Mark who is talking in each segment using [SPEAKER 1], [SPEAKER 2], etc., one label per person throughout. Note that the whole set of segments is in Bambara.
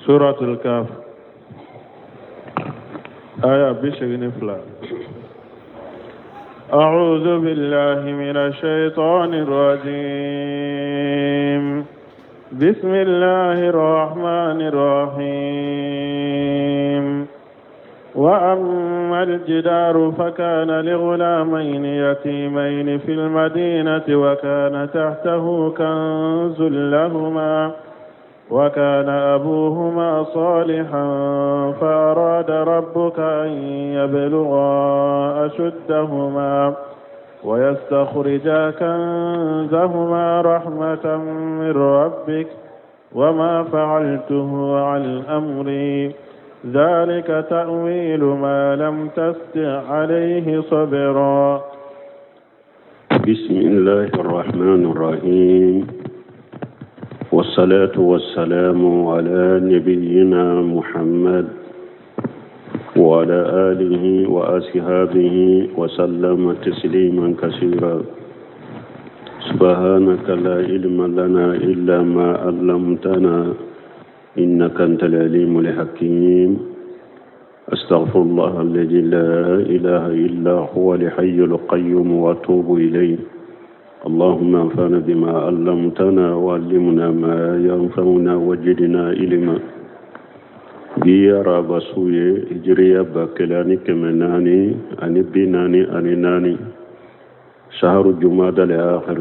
[SPEAKER 1] Suratul Kaf aya 82. أعوذ بالله من الشيطان الرجيم بسم الله الرحمن الرحيم وأما الجدار فكان لغلامين يتيمين في المدينة وكان تحته كنز لهما وكان أبوهما صالحا فأراد ربك أن يبلغا أشدهما ويستخرجا كنزهما رحمة من ربك وما فعلته عن أمري ذلك تأويل ما لم تستع عليه صبرا.
[SPEAKER 2] بسم الله الرحمن الرحيم، والصلاة والسلام على نبينا محمد وعلى آله وأصحابه وسلم تسليما كثيرا. سبحانك لا علم لنا إلا ما علمتنا إنك أنت العليم الحكيم. أستغفر الله الذي لا إله إلا هو الحي القيوم وأتوب إليه. اللهم انفعنا بما علمتنا وعلمنا ما ينفعنا وزدنا علما. Bi araba su ye, hijiriya 1444, saharu jumada al akhir,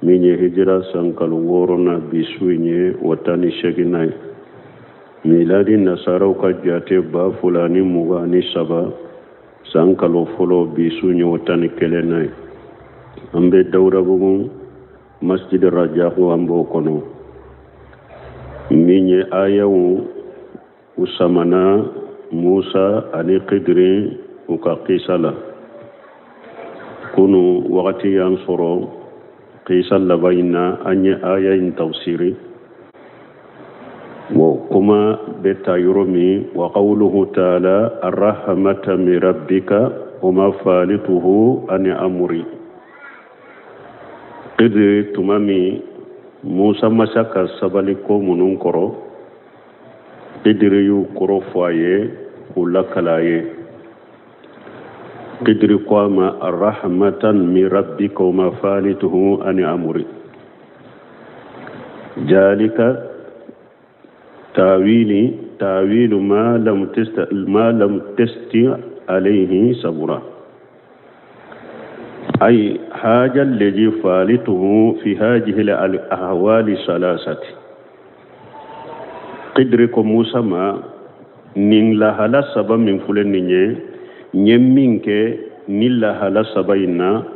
[SPEAKER 2] min ye hijira san kalo wɔɔrɔnan, bi su in ye o 18nan ye. Miladi nasaraw ka jate, 2023 san kalo fɔlɔ, bi su ye o 11nan ye. An bɛ Dawudabugu, Masjid Rajaku, an b'o kɔnɔ. Min ye ayaw u samana Musa ani Kidiri u ka kisa la, kunu wagati y'an sɔrɔ kisa laban in na, an ye aya in tafsiri. Wa kuma bɛ ta yɔrɔ min, wa qawluhu ta'ala arrahmata min rabbika wa ma fa'altuhu an amri. Kidiri tuma min Musa ma se ka sabali ko minnu kɔrɔ, Kidiri y'u kɔrɔ fɔ a ye k'u lakala a ye. Kidiri ko a ma arrahmatan min rabbika wa ma fa'altuhu an amri jalika tawili tawilu ma lam tasti alayhi sabura ay haja alladhi fa'altuhu fi hadhihi al-ahwali salasati. Kidiri ko Musa ma, nin lahala saba min filɛ nin ye, n ye min kɛ ni lahala saba in na,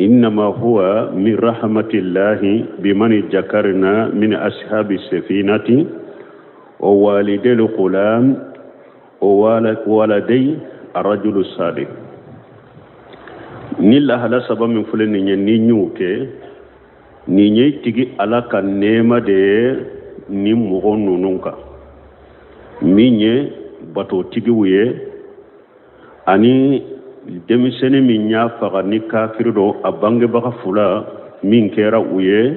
[SPEAKER 2] innama huwa min rahmatillahi bimani jakarna min ashabi safinati wa walidil ghulam wa waladai arrajulu salih. Ni lahala saba min filɛ nin ye, ni n y'o kɛ, nin ye tigi Ala ka nɛɛma de ye ni mɔgɔ ninnu kan, min ye batotigiw ye, ani denmisɛnnin min y'a faga ni kafiri don, a bangebaga fila min kɛra u ye,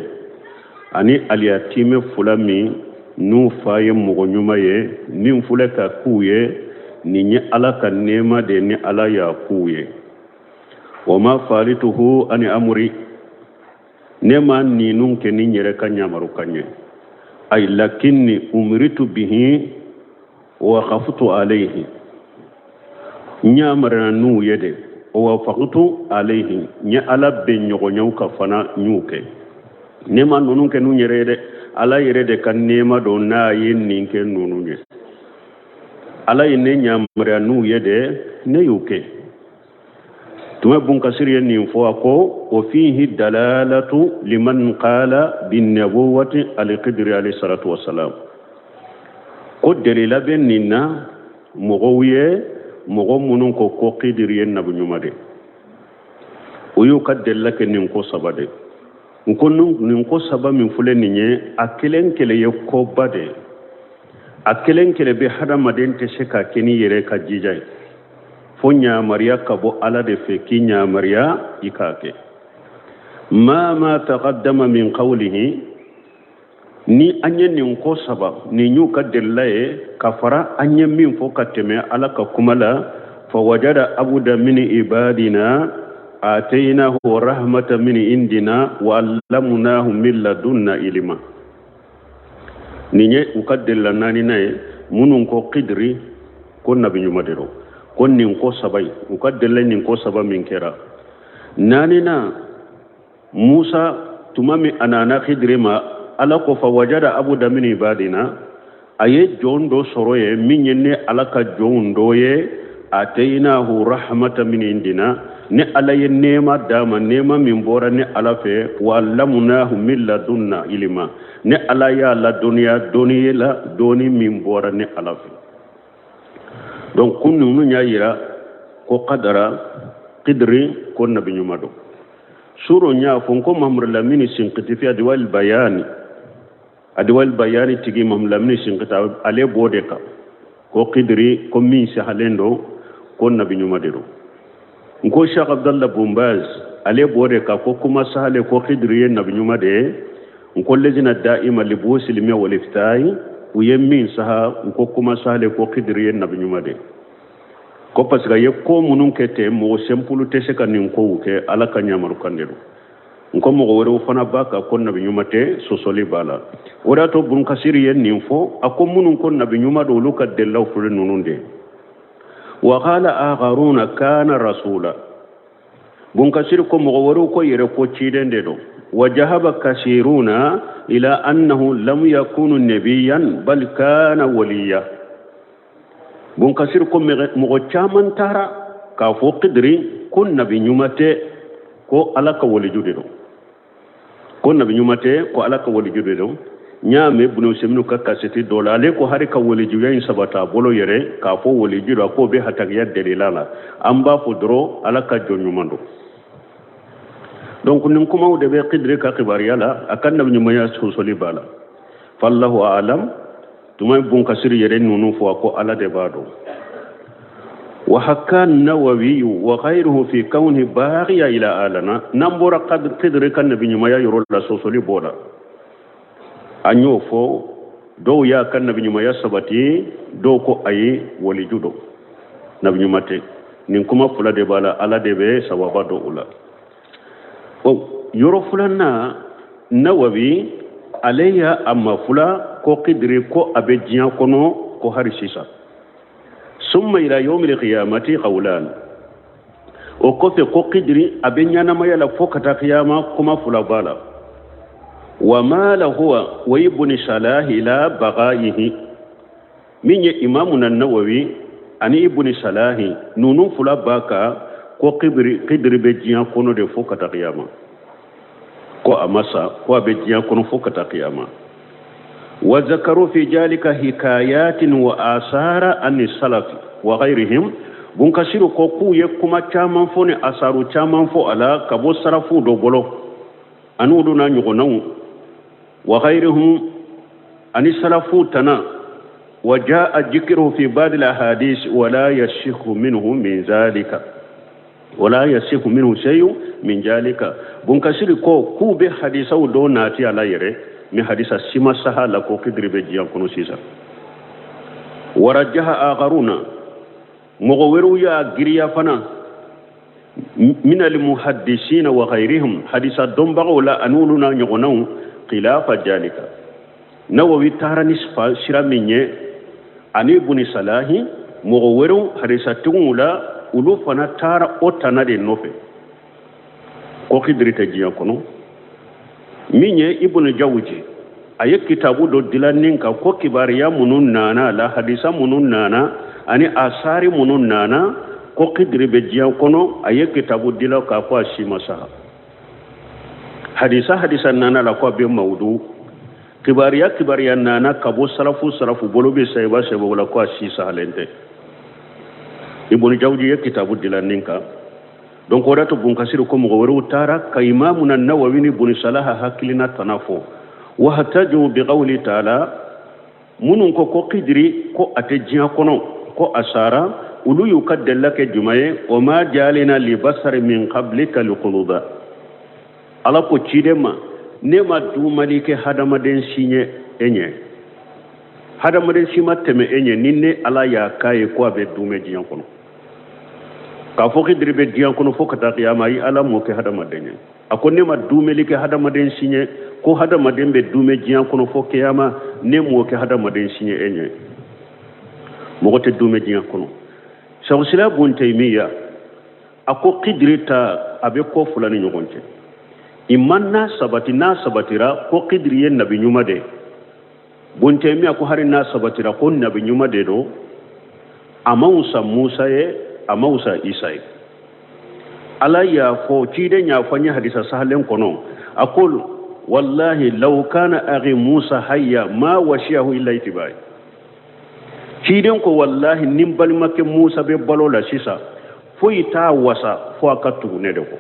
[SPEAKER 2] ani aliyatimɛ fila min n'u fa ye mɔgɔ ɲuman ye. Min filɛ ka k'u ye, nin ye Ala ka nɛɛma de ye ni Ala y'a k'u ye. Wa ma fa'altuhu ani amri, ne ma ninnu kɛ ni n yɛrɛ ka yamaru kan ye. Ay lakinni umiritu bihi wa khaftu alayhi, n yamarana n'u ye de, wa wafaqtu alayhi, n ye Ala bɛn ɲɔgɔnyaw ka fana n y'u kɛ. Ne ma ninnu kɛ n'u yɛrɛ ye dɛ, Ala yɛrɛ de ka nɛɛma don n'a ye nin kɛ ninnu ye. Ala ye ne yamaruya n'u ye de, ne y'u kɛ. Tuma Bun Kasiri ye nin fɔ, a ko wa fihi dalalatu liman qala bin nubuwati al-Khidri alayhi salatu wassalam, ko delila bɛ nin na mɔgɔw ye, mɔgɔ minnu ko ko Khidri ye nabi ɲuman de. O y'u ka delila kɛ nin ko saba de. N ko nin ko saba min filɛ nin ye, a kelen kelen ye koba de ye, a kelen kelen bɛ hadamaden tɛ se ka kɛ n'i yɛrɛ ka jija ye, fo ɲamariya ka bɔ Ala de fɛ k'i ɲamariya i k'a kɛ. Ma taqaddama min qawlihi. Ni an ye nin ko saba nin y'u ka delila ye ka fara an ye min fɔ ka tɛmɛ ala ka kuma la fawajada abuda min ibadina ataynahu rahmata min indina wa allamunahu min ladunna ilima. Nin ye u ka delila naaninan ye minnu ko kidiri ko nabi ɲuman de don ko nin ko saba in u ka delila nin ko saba min kɛra. Naaninan musa tuma min a nana kidiri ma ala ko fa wajada abuda min ibadina a ye jɔn dɔ sɔrɔ ye min ye ne ala ka jɔnw dɔ ye ataynahu rahmata min indina ni ala ye nɛɛma d'a ma nɛɛma min bɔra ne ala fɛ wa allamunahu min ladunna ilima ne ala y'a ladɔnniya dɔnni la dɔnni min bɔra ne ala fɛ. Donc kun ninnu y'a yira ko kadara kidiri ko nabi ɲuman don. Suro n y'a fɔ n ko mahamadu lamini sinkiti fi adiwali bayani adiwali bayani tigi mahamadu lamini sinkiti ale b'o de kan ko kidiri ko min sahalen don ko nabi ɲuman de don. N ko sheikh abdallah bumbaz ale b'o de kan ko kuma sahale ko kidiri ye nabi ɲuman de ye. N ko lejina da'ima libusil miya wal iftahi u ye min saha u ko kuma sahale ko kidiri ye nabi ɲuman de ye. Ko parce que a ye ko minnu kɛ ten mɔgɔ sɛnpulu tɛ se ka nin kow kɛ ala ka ɲamarukan de don. N ko mɔgɔ wɛrɛw fana b'a kan ko nabi ɲuman tɛ sɔsɔli b'a la. O de y'a to bunkasiri ye nin fɔ a ko minnu ko nabi ɲuman don olu ka delilaw filɛ ninnu de ye. Wa qala akharuna kana rasula bunkasiri ko mɔgɔ wɛrɛw ko yɛrɛ ko ciden de don. Wa jahaba kasiruna ila annahu lam yakunu nabiyan bal kana waliya. Bunkasiri ko mɔgɔ caman taara k'a fɔ kidiri ko nabi ɲuman tɛ ko ala ka waliju de don ko nabi ɲuman tɛ ko ala ka waliju de don. N y'a mɛn bunu seminu ka kaseti dɔ la ale ko hari ka walijuya in sabata a bolo yɛrɛ k'a fɔ waliju don a k'o bɛ hatakiya delila la an b'a fɔ dɔrɔn ala ka jɔn ɲuman don. Donc nin kumaw de bɛ kidiri ka kibaruya la a ka nabi ɲumanya sɔsɔli b'a la. Fallahu alam tuma bunkasiri yɛrɛ ninnu fɔ a ko ala de b'a dɔn. Wa hakka nawawi wa ghayruhu fi kawni baghiya ila alana n'an bɔra kidiri ka nabi ɲumanya yɔrɔ la sɔsɔli b'o la. An y'o fɔ dɔw y'a ka nabi ɲumanya sabati dɔw ko ayi waliju don nabi ɲuman tɛ. Nin kuma fila de b'a la ala de bɛ sababa dɔn o la. Yɔrɔ filanan nawawi ale y'a a mafula ko kidiri ko a bɛ diɲɛ kɔnɔ ko hari sisan. Summa ila yawmil qiyamati qawlan o kɔfɛ ko kidiri a bɛ ɲɛnamaya la fo ka taa kiyama kuma fila b'a la. Wa ma huwa wa ibn salah ila bagaihi min ye imamu na nawawi ani ibn salahi ninnu fila b'a kan ko kidiri bɛ diɲɛ kɔnɔ de fo ka taa kiyama ko a ma sa ko a bɛ diɲɛ kɔnɔ fo ka taa kiyama. Wa zakaru fi jalika hikayatin wa asara ani salafi wa ghayrihim bunkasiru ko k'u ye kuma caman fɔ ni asaru caman fɔ a la ka bɔ sarafu dɔ bolo ani olu n'a ɲɔgɔnnaw wa ghayrihim ani salafu tana wa jaa jikruhu fi ba'd al ahadith wala yasihu minhu min zalika wala yasihu minhu shay'un min jalika. Bunkasiri ko k'u bɛ hadisaw dɔw nati a la yɛrɛ ni hadisa sima saha la ko kidiri bɛ diɲɛ kɔnɔ sisan. Warajaha akharuna mɔgɔ wɛrɛw y'a giriya fana min almuhaddisina wa ghayrihim hadisa dɔnbagaw la ani olu n'a ɲɔgɔnnaw khilafa jalika. Nawawi taara ni sira min ye ani ibuni salahi mɔgɔ wɛrɛw hadisatigiw la olu fana taara o tana de nɔfɛ ko kidiri tɛ diɲɛ kɔnɔ. Min ye ibunu jawuji a ye kitabu dɔ dilanni kan ko kibaruya minnu nana a la hadisa minnu nana ani asari minnu nana ko kidiri bɛ diɲɛ kɔnɔ a ye kitabu dilan k'a fɔ a si ma saha. Hadisa nana la ko a bɛ mawudu kibaruya nana ka bɔ sarafu bolo bɛ sayiba la ko a si sahalen tɛ. Ibunu jawuji ye kitabu dilanni kan. Donc o de to bunkasiri ko mɔgɔ wɛrɛw taara ka imamuna nawawi ni buni salaha hakilina tana fɔ. Wa hataju bi qawli taala minnu ko ko kidiri ko a tɛ diɲɛ kɔnɔ ko a sara olu y'u ka delila kɛ jumɛn ye o ma jalina li basari min qablika liquluba. Ala ko ciden ma Ne ma dumali kɛ hadamaden si ɲɛ e ɲɛ, hadamaden si ma tɛmɛ e ɲɛ ni ne Ala y'a k'a ye ko a bɛ dumɛ diɲɛ kɔnɔ. K'a fɔ Kidiri bɛ diɲɛ kɔnɔ fo ka taa kiyama, ayi, Ala m'o kɛ hadamaden ye. A ko ne ma dumeli kɛ hadamaden si ɲɛ ko hadamaden bɛ dumɛ diɲɛ kɔnɔ fo kiyama, ne m'o kɛ hadamaden si ɲɛ e ɲɛ. Mɔgɔ tɛ dumɛ diɲɛ kɔnɔ. Shaykhul Bun Taymiya a ko Kidiri ta a bɛ ko fila ni ɲɔgɔn cɛ. I ma n'a sabati, n'a sabatira ko Kidiri ye nabi ɲuman de ye. Bun Taymiya ko hari n'a sabatira ko nabi ɲuman de don, a ma wusa Musa ye, a ma wusa Isa ye. Ala y'a fɔ, ciden y'a fɔ an ye hadisa sahalen kɔnɔ, a ko wallahi law kana akhi Musa hayya ma washiyahu illa itibai. Ciden ko wallahi ni n balimakɛ Musa bɛ balo la sisan, foyi t'a wasa fo a ka tugu ne de kɔ.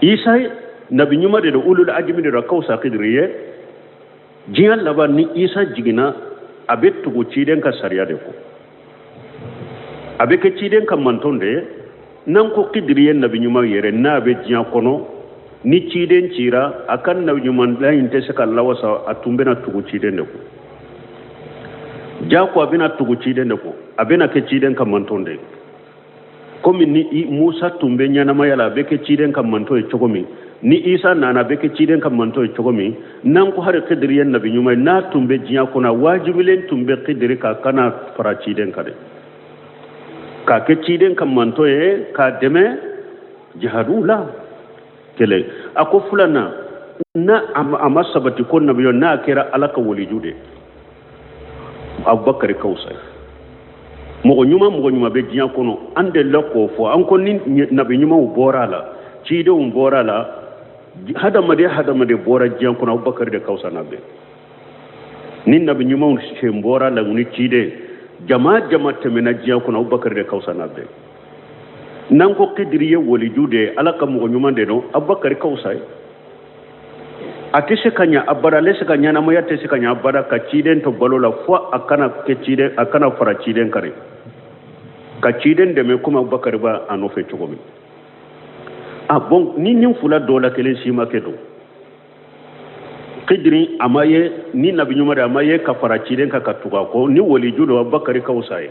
[SPEAKER 2] Isa nabi ɲuman de don, ulul ajimi de don, a ka wusa Kidiri ye. Diɲɛ laban ni Isa jiginna, a bɛ tugu ciden ka sariya de kɔ, a bɛ kɛ ciden ka manton de ye. N'an ko Kidiri ye nabi ɲuman yɛrɛ, n'a bɛ diɲɛ kɔnɔ, ni ciden cira, a ka nabi ɲumanya in tɛ se ka lawasa, a tun bɛna tugu ciden de kɔ. Jako a bɛna tugu ciden de kɔ, a bɛna kɛ ciden ka manton de ye. Komi ni Musa tun bɛ ɲɛnamaya la, a bɛ kɛ ciden ka manton ye cogo min, ni Isa nana, a bɛ kɛ ciden ka manton ye cogo min. N'an ko hari Kidiri ye nabi ɲuman ye, n'a tun bɛ diɲɛ kɔnɔ, a wajibilen tun bɛ Kidiri kan kana fara ciden kan dɛ, k'a kɛ ciden ka manton ye, k'a dɛmɛ jihadu la. Kelen. A ko filanan, n'a a ma sabati ko nabi ɲuman, n'a kɛra Ala ka waliju de ye, Abubakari ka wusa ye. Mɔgɔ ɲuman, mɔgɔ ɲuman bɛ diɲɛ kɔnɔ, an delila k'o fɔ. An ko ni nabi ɲumanw bɔra a la, cidenw bɔra a la, hadamaden hadamaden bɔra diɲɛ kɔnɔ, Abubakari de ka wusa n'a bɛɛ. Ni nabi ɲumanw sen bɔra a la, ni ciden jama jama tɛmɛna diɲɛ kɔnɔ, Abubakari de ka wusa n'a bɛɛ. N'an ko Kidiri ye waliju de ye, Ala ka mɔgɔ ɲuman de don, Abubakari ka wusa ye. A tɛ se ka ɲɛ abada, ale se ka ɲɛnamaya tɛ se ka ɲɛ abada ka ciden to balo la, fo a kana kɛ ciden, a kana fara ciden kan, ka ciden dɛmɛ komi Abubakari b'a a nɔfɛ cogo min. A bon, ni nin fila dɔ la kelen si ma kɛ don, Kidiri a ma ye ni nabi ɲuman de, a ma ye ka fara ciden kan ka tugu a kɔ, ni waliju don, Abubakari ka wusa ye.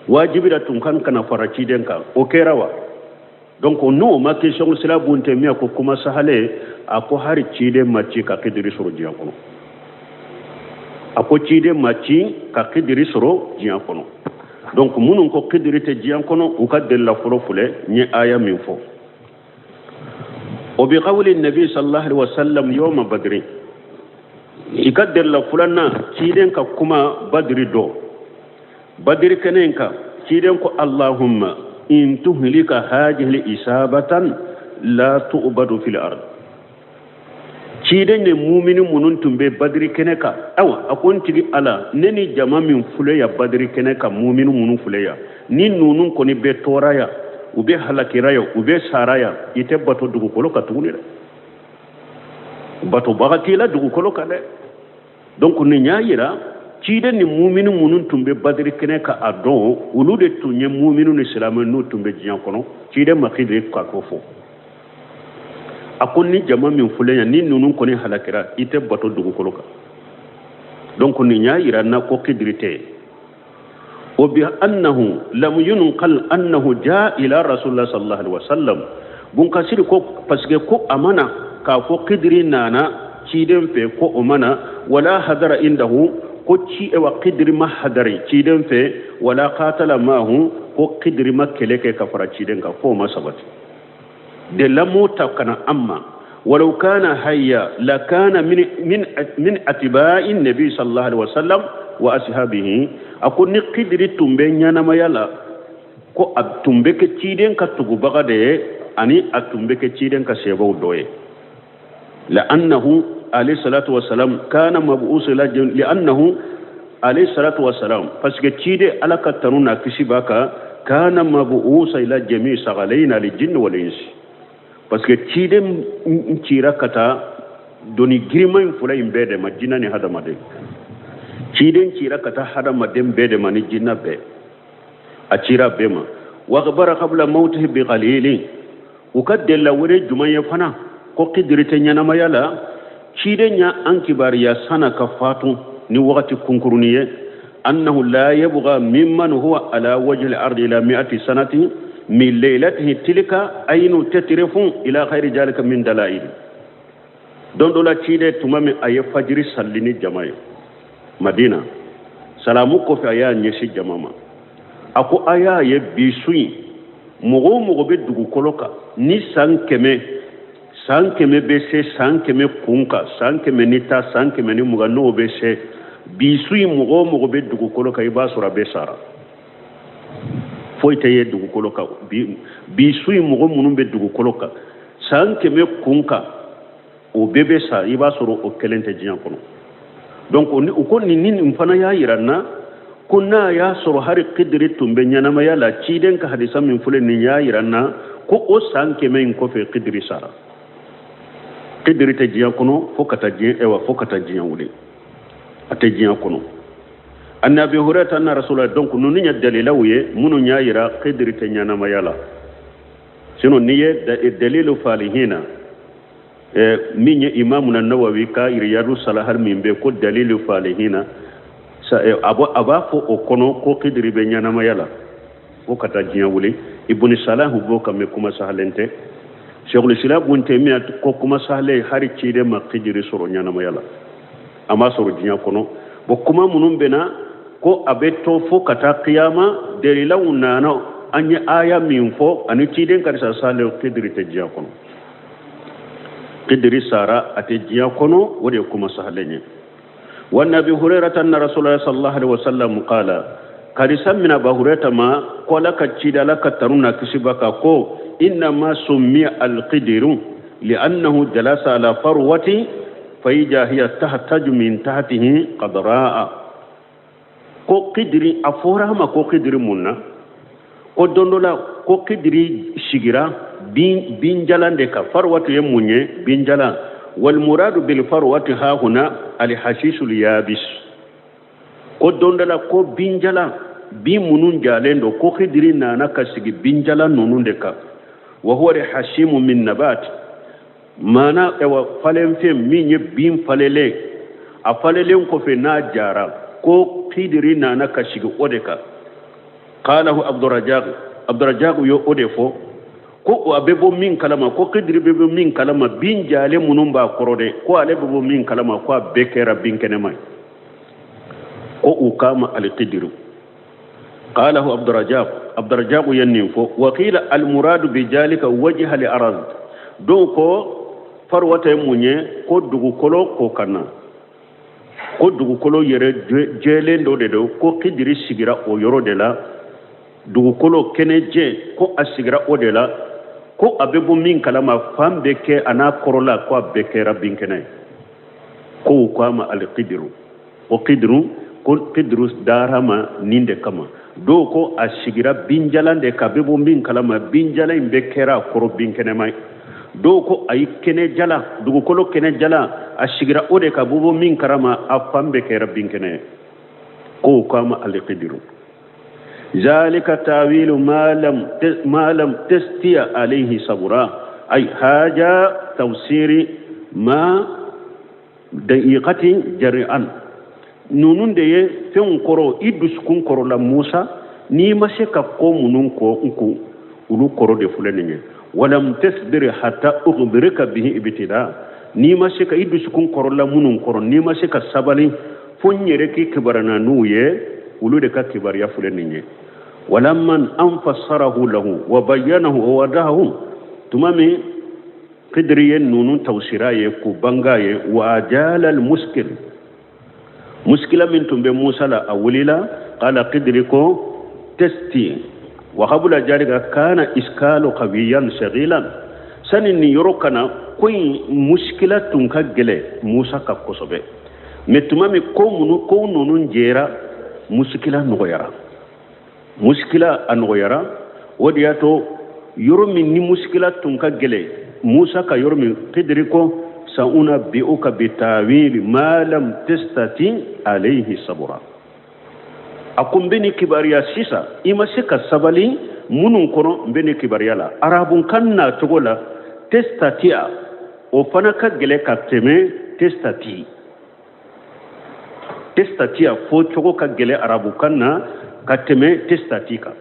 [SPEAKER 2] Wajibi la tun kan kana fara ciden kan, o kɛra wa? Donc n'o ma kɛ, Shaykhul Islam Bun Taymiya ko kuma sahale, a ko hari ciden ma ci ka Kidiri sɔrɔ diɲɛ kɔnɔ. A ko ciden ma ci ka Kidiri sɔrɔ diɲɛ kɔnɔ. Donc minnu ko Kidiri tɛ diɲɛ kɔnɔ, u ka delila fɔlɔ filɛ n ye aya min fɔ. O bi qawli nabi sallallahu alaihi wasallam yawma badri. I ka delila filanan, ciden ka kuma Badri dɔ. Badri kɛnɛ in kan, ciden ko Allahumma in tuhlika hadhihi isabatan la tu'badu fil ard. Ciden ni mumini minnu tun bɛ Badri kɛnɛ kan, awa a ko n tigi Ala, ne ni jama min filɛ yan Badri kɛnɛ kan, mumini minnu filɛ yan, ni ninnu kɔni bɛ tɔɔrɔ yan, u bɛ halakira yan, u bɛ sara yan, i tɛ bato dugukolo kan tuguni dɛ, batobaga t'i la dugukolo kan dɛ. Donc nin y'a yira ciden ni mumini minnu tun bɛ Badri kɛnɛ kan a dɔn, olu de tun ye mumini ni silamɛ n'u tun bɛ diɲɛ kɔnɔ. Ciden ma Kidiri ka ko fɔ. A ko ni jama min filɛ yan, ni ninnu kɔni halakira, i tɛ bato dugukolo kan. Donc nin y'a yira na ko Kidiri tɛ yen. O bi annahu lam yunqal annahu jaa ila rasulillah sallallahu alaihi wasallam. Bunkasiri ko parce que ko a mana k'a fɔ Kidiri nana ciden fɛ, ko o mana wala hadara indahu, ko ci wa Kidiri ma hadari ciden fɛ, wala qatala mahu, ko Kidiri ma kɛlɛ kɛ ka fara ciden kan, fo o ma sabati. De lamu ta kana amma walau kana hayya la kana min min min atba'i nabi sallallahu alaihi wasallam wa ashabihi. A ko ni Kidiri tun bɛ ɲɛnamaya la, ko a tun bɛ kɛ ciden ka tugubaga de ye, ani a tun bɛ kɛ ciden ka sebaw dɔ ye. لأنه عليه الصلاة والسلام كان مبعوث لأنه عليه الصلاة والسلام parce que ciden Ala ka tanu n'a kisi b'a kan كان مبعوث إلى جميع ثقلين الجن والإنس parce que ciden cira ka taa doni girinma in fila in bɛɛ de ma, jinɛ ni hadamaden. Ciden cira ka taa hadamaden bɛɛ de ma ni jinɛ bɛɛ, a cira bɛɛ ma. وأخبر قبل موته بقليل. U ka delila wele jumɛn ye fana? Ko kidiri tɛ ɲɛnamaya la. Ciden ya an kibariya san'a ka fatu ni wagati kunkurunin ye, annahu la yabqa mimman huwa ala wajhi al-ardi ila mi'ati sanati min laylatihi tilka aynu tatrifu ila khayri jalika min dalail. Don dɔ la, ciden, tuma min a ye fajiri salli ni jama ye Madina, salamu kɔfɛ, a y'a ɲɛsin jama ma, a ko: a y'a ye bi su in, mɔgɔ o mɔgɔ bɛ dugukolo kan ni san 100, san 100 bɛ se san 100 kun kan, san 110, san 120, n'o bɛ se bi su in, mɔgɔ o mɔgɔ bɛ dugukolo kan, i b'a sɔrɔ a bɛ sara, foyi tɛ ye dugukolo kan. Bi bi su in, mɔgɔ minnu bɛ dugukolo kan san 100 kun kan, o bɛɛ bɛ sa, i b'a sɔrɔ o kelen tɛ diɲɛ kɔnɔ. Donc u ko nin ni nin fana y'a yira n na ko n'a y'a sɔrɔ hari kidiri tun bɛ ɲɛnamaya la, ciden ka hadisa min filɛ nin y'a yira n na ko o san 100 in kɔfɛ, kidiri sara, kidiri tɛ diɲɛ kɔnɔ fo ka taa diɲɛ, ewa, fo ka taa diɲɛ wuli, a tɛ diɲɛ kɔnɔ. An Abi Hurairata anna Rasulullah. Donc ninnu ye dalilaw ye minnu y'a yira kidiri tɛ ɲɛnamaya la. Sinon n'i ye dalilu falihina, min ye Imamuna Nawawi ka Riyadu Salahal min bɛ ko dalilu falihina, a b'a fɔ o kɔnɔ ko kidiri bɛ ɲɛnamaya la fo ka taa diɲɛ wuli. Ibuni Salahu b'o kan, mɛ kuma sahalen tɛ. Sheikhul Islam Ibn Taymiya ko kuma sahalen, hari ciden ma kidiri sɔrɔ ɲɛnamaya la, a m'a sɔrɔ diɲɛ kɔnɔ. Bon, kuma minnu bɛ na ko a bɛ to fo ka taa kiyama, dalilaw nana, an ye aya min fɔ ani ciden karisa sahalen, kidiri tɛ diɲɛ kɔnɔ, kidiri sara, a tɛ diɲɛ kɔnɔ, o de ye kuma sahalen ye. Wa Abi Hurairata anna Rasulullah sallallahu alaihi wasallam qala, karisa min Aba Hurairata ma ko Ala ka cida, Ala ka tanu na kisi ba ka, ko innama summiya alqidiru li'annahu jalasa ala farwati faija hiya tahtaju min tahtihi qadra'a. Ko kidiri, a fɔra a ma ko kidiri mun na? Ko don dɔ la, ko kidiri sigira bin binjalan de kan. Farwatu ye mun ye? Binjalan. Walmuradu bil farwati ha huna alhashisul yabis. Ko don dɔ la, ko binjalan, bin minnu jalen don, ko kidiri nana ka sigi binjalan ninnu de kan. Wa huwa hashimu min nabat, maana ewa falenfɛn min ye bin falelen, a falelen kɔfɛ n'a jara, ko kidiri nana ka sigi o de kan. Qalahu Abdurajak, Abdurajak ye o de fɔ ko a bɛ bɔ min kalama, ko kidiri bɛ bɔ min kalama, bin jalen minnu b'a kɔrɔ dɛ, ko ale bɛ bɔ min kalama, ko a bɛɛ kɛra bin kɛnɛma ye, ko u k'a ma alikidiru. Qalahu Abdurajak, Abdurajak ye nin fɔ. Wa qila almuradu bijalika wajha li arad. Dɔw ko farwata ye mun ye? Ko dugukolo ko ka na, ko dugukolo yɛrɛ jɛlen dɔ de don, ko kidiri sigira o yɔrɔ de la, dugukolo kɛnɛjɛ, ko a sigira o de la, ko a bɛ bɔ min kalama, fan bɛɛ kɛ a n'a kɔrɔla, ko a bɛɛ kɛra binkɛnɛ ye, ko u ko a ma alikidiru. Ko kidiru, ko kidiru dara ma nin de kama. Dɔw ko a sigira binjalan de kan, a bɛ bɔ min kalama, binjalan in bɛɛ kɛra a kɔrɔ binkɛnɛma ye. Dɔw ko ayi, kɛnɛjalan, dugukolo kɛnɛjalan, a sigira o de kan, bɛ bɔ min kalama, a fan bɛɛ kɛra binkɛnɛ ye, ko u ko a ma alikidiru. Zalika tawilu ma lam tastati' alayhi sabura, ay haja tafsiri ma da'iqatin jari'an. Ninnu de ye fɛnw kɔrɔ i dusukun kɔrɔ la, Musa, n'i ma se ka ko minnu kɔ n kun, olu kɔrɔ de filɛ nin ye. Walam tasbir hatta ukhbiraka bihi ibtida. N'i ma se ka i dusukun kɔrɔla minnu kɔrɔ, n'i ma se ka sabali fo n yɛrɛ k'i kibaruya n'u ye, olu de ka kibaruya filɛ nin ye. Walamman an fassarahu lahu wa bayyanahu wa wadahu, tuma min Kidiri ye ninnu tawsira ye k'u banga ye, wa ajala al muskil, muskila min tun bɛ Musa la, a wulila. Qala, Kidiri ko testi wa qabla jalika kana iskalu qawiyan saghilan. Sani nin yɔrɔ kana ko in muskila tun ka gɛlɛ Musa ka kosɛbɛ, mɛ tuma min ko minnu ko ninnu jɛra, muskila nɔgɔyara, muskila a nɔgɔyara. O de y'a to yɔrɔ min ni muskila tun ka gɛlɛ Musa ka, yɔrɔ min Kidiri ko sa'unabbi'uka bitawili ma lam tastati alayhi sabura, a ko n bɛ ni kibaruya sisan, i ma se ka sabali minnu kɔnɔ, n bɛ ni kibaruya la arabunkan na cogo la testati'a. O fana ka gɛlɛn ka tɛmɛ testati. Testatiya fɔ cogo ka gɛlɛn arabukan na ka tɛmɛ testati kan.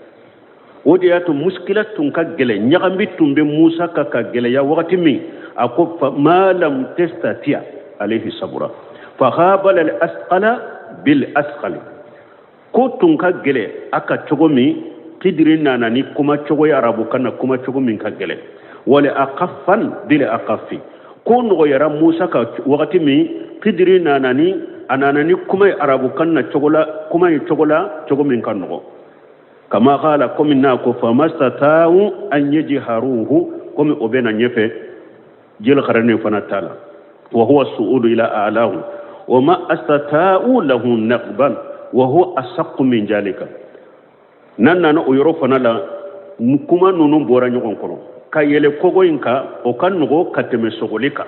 [SPEAKER 2] O de y'a to muskila tun ka gɛlɛn, ɲagami tun bɛ Musa kan ka gɛlɛya wagati min, a ko ma lam testatiya alayhi sabura fa qabala al asqala bil asqali. Ko tun ka gɛlɛn a kan cogo min, Kidiri nana ni kuma cogo ye arabukan na, kuma cogo min ka gɛlɛn. Wal aqaffan bil aqaffi. Ko nɔgɔyara Musa kan wagati min, Kidiri nana ni a nana ni kuma ye arabukan na cogo la, kuma ye cogo la cogo min ka nɔgɔ. Kama qala, komi n'a ko famastata'u an yajharuhu, komi o bɛ na ɲɛfɛ jilkarani fana t'a la. Wa huwa su'udu ila a'lahu wa ma astata'u lahu naqban wa huwa asaqqu min jalika. N'an nana o yɔrɔ fana la, kuma ninnu bɔra ɲɔgɔn kɔrɔ. Ka yɛlɛ kogo in kan, o ka nɔgɔ ka tɛmɛ sogoli kan.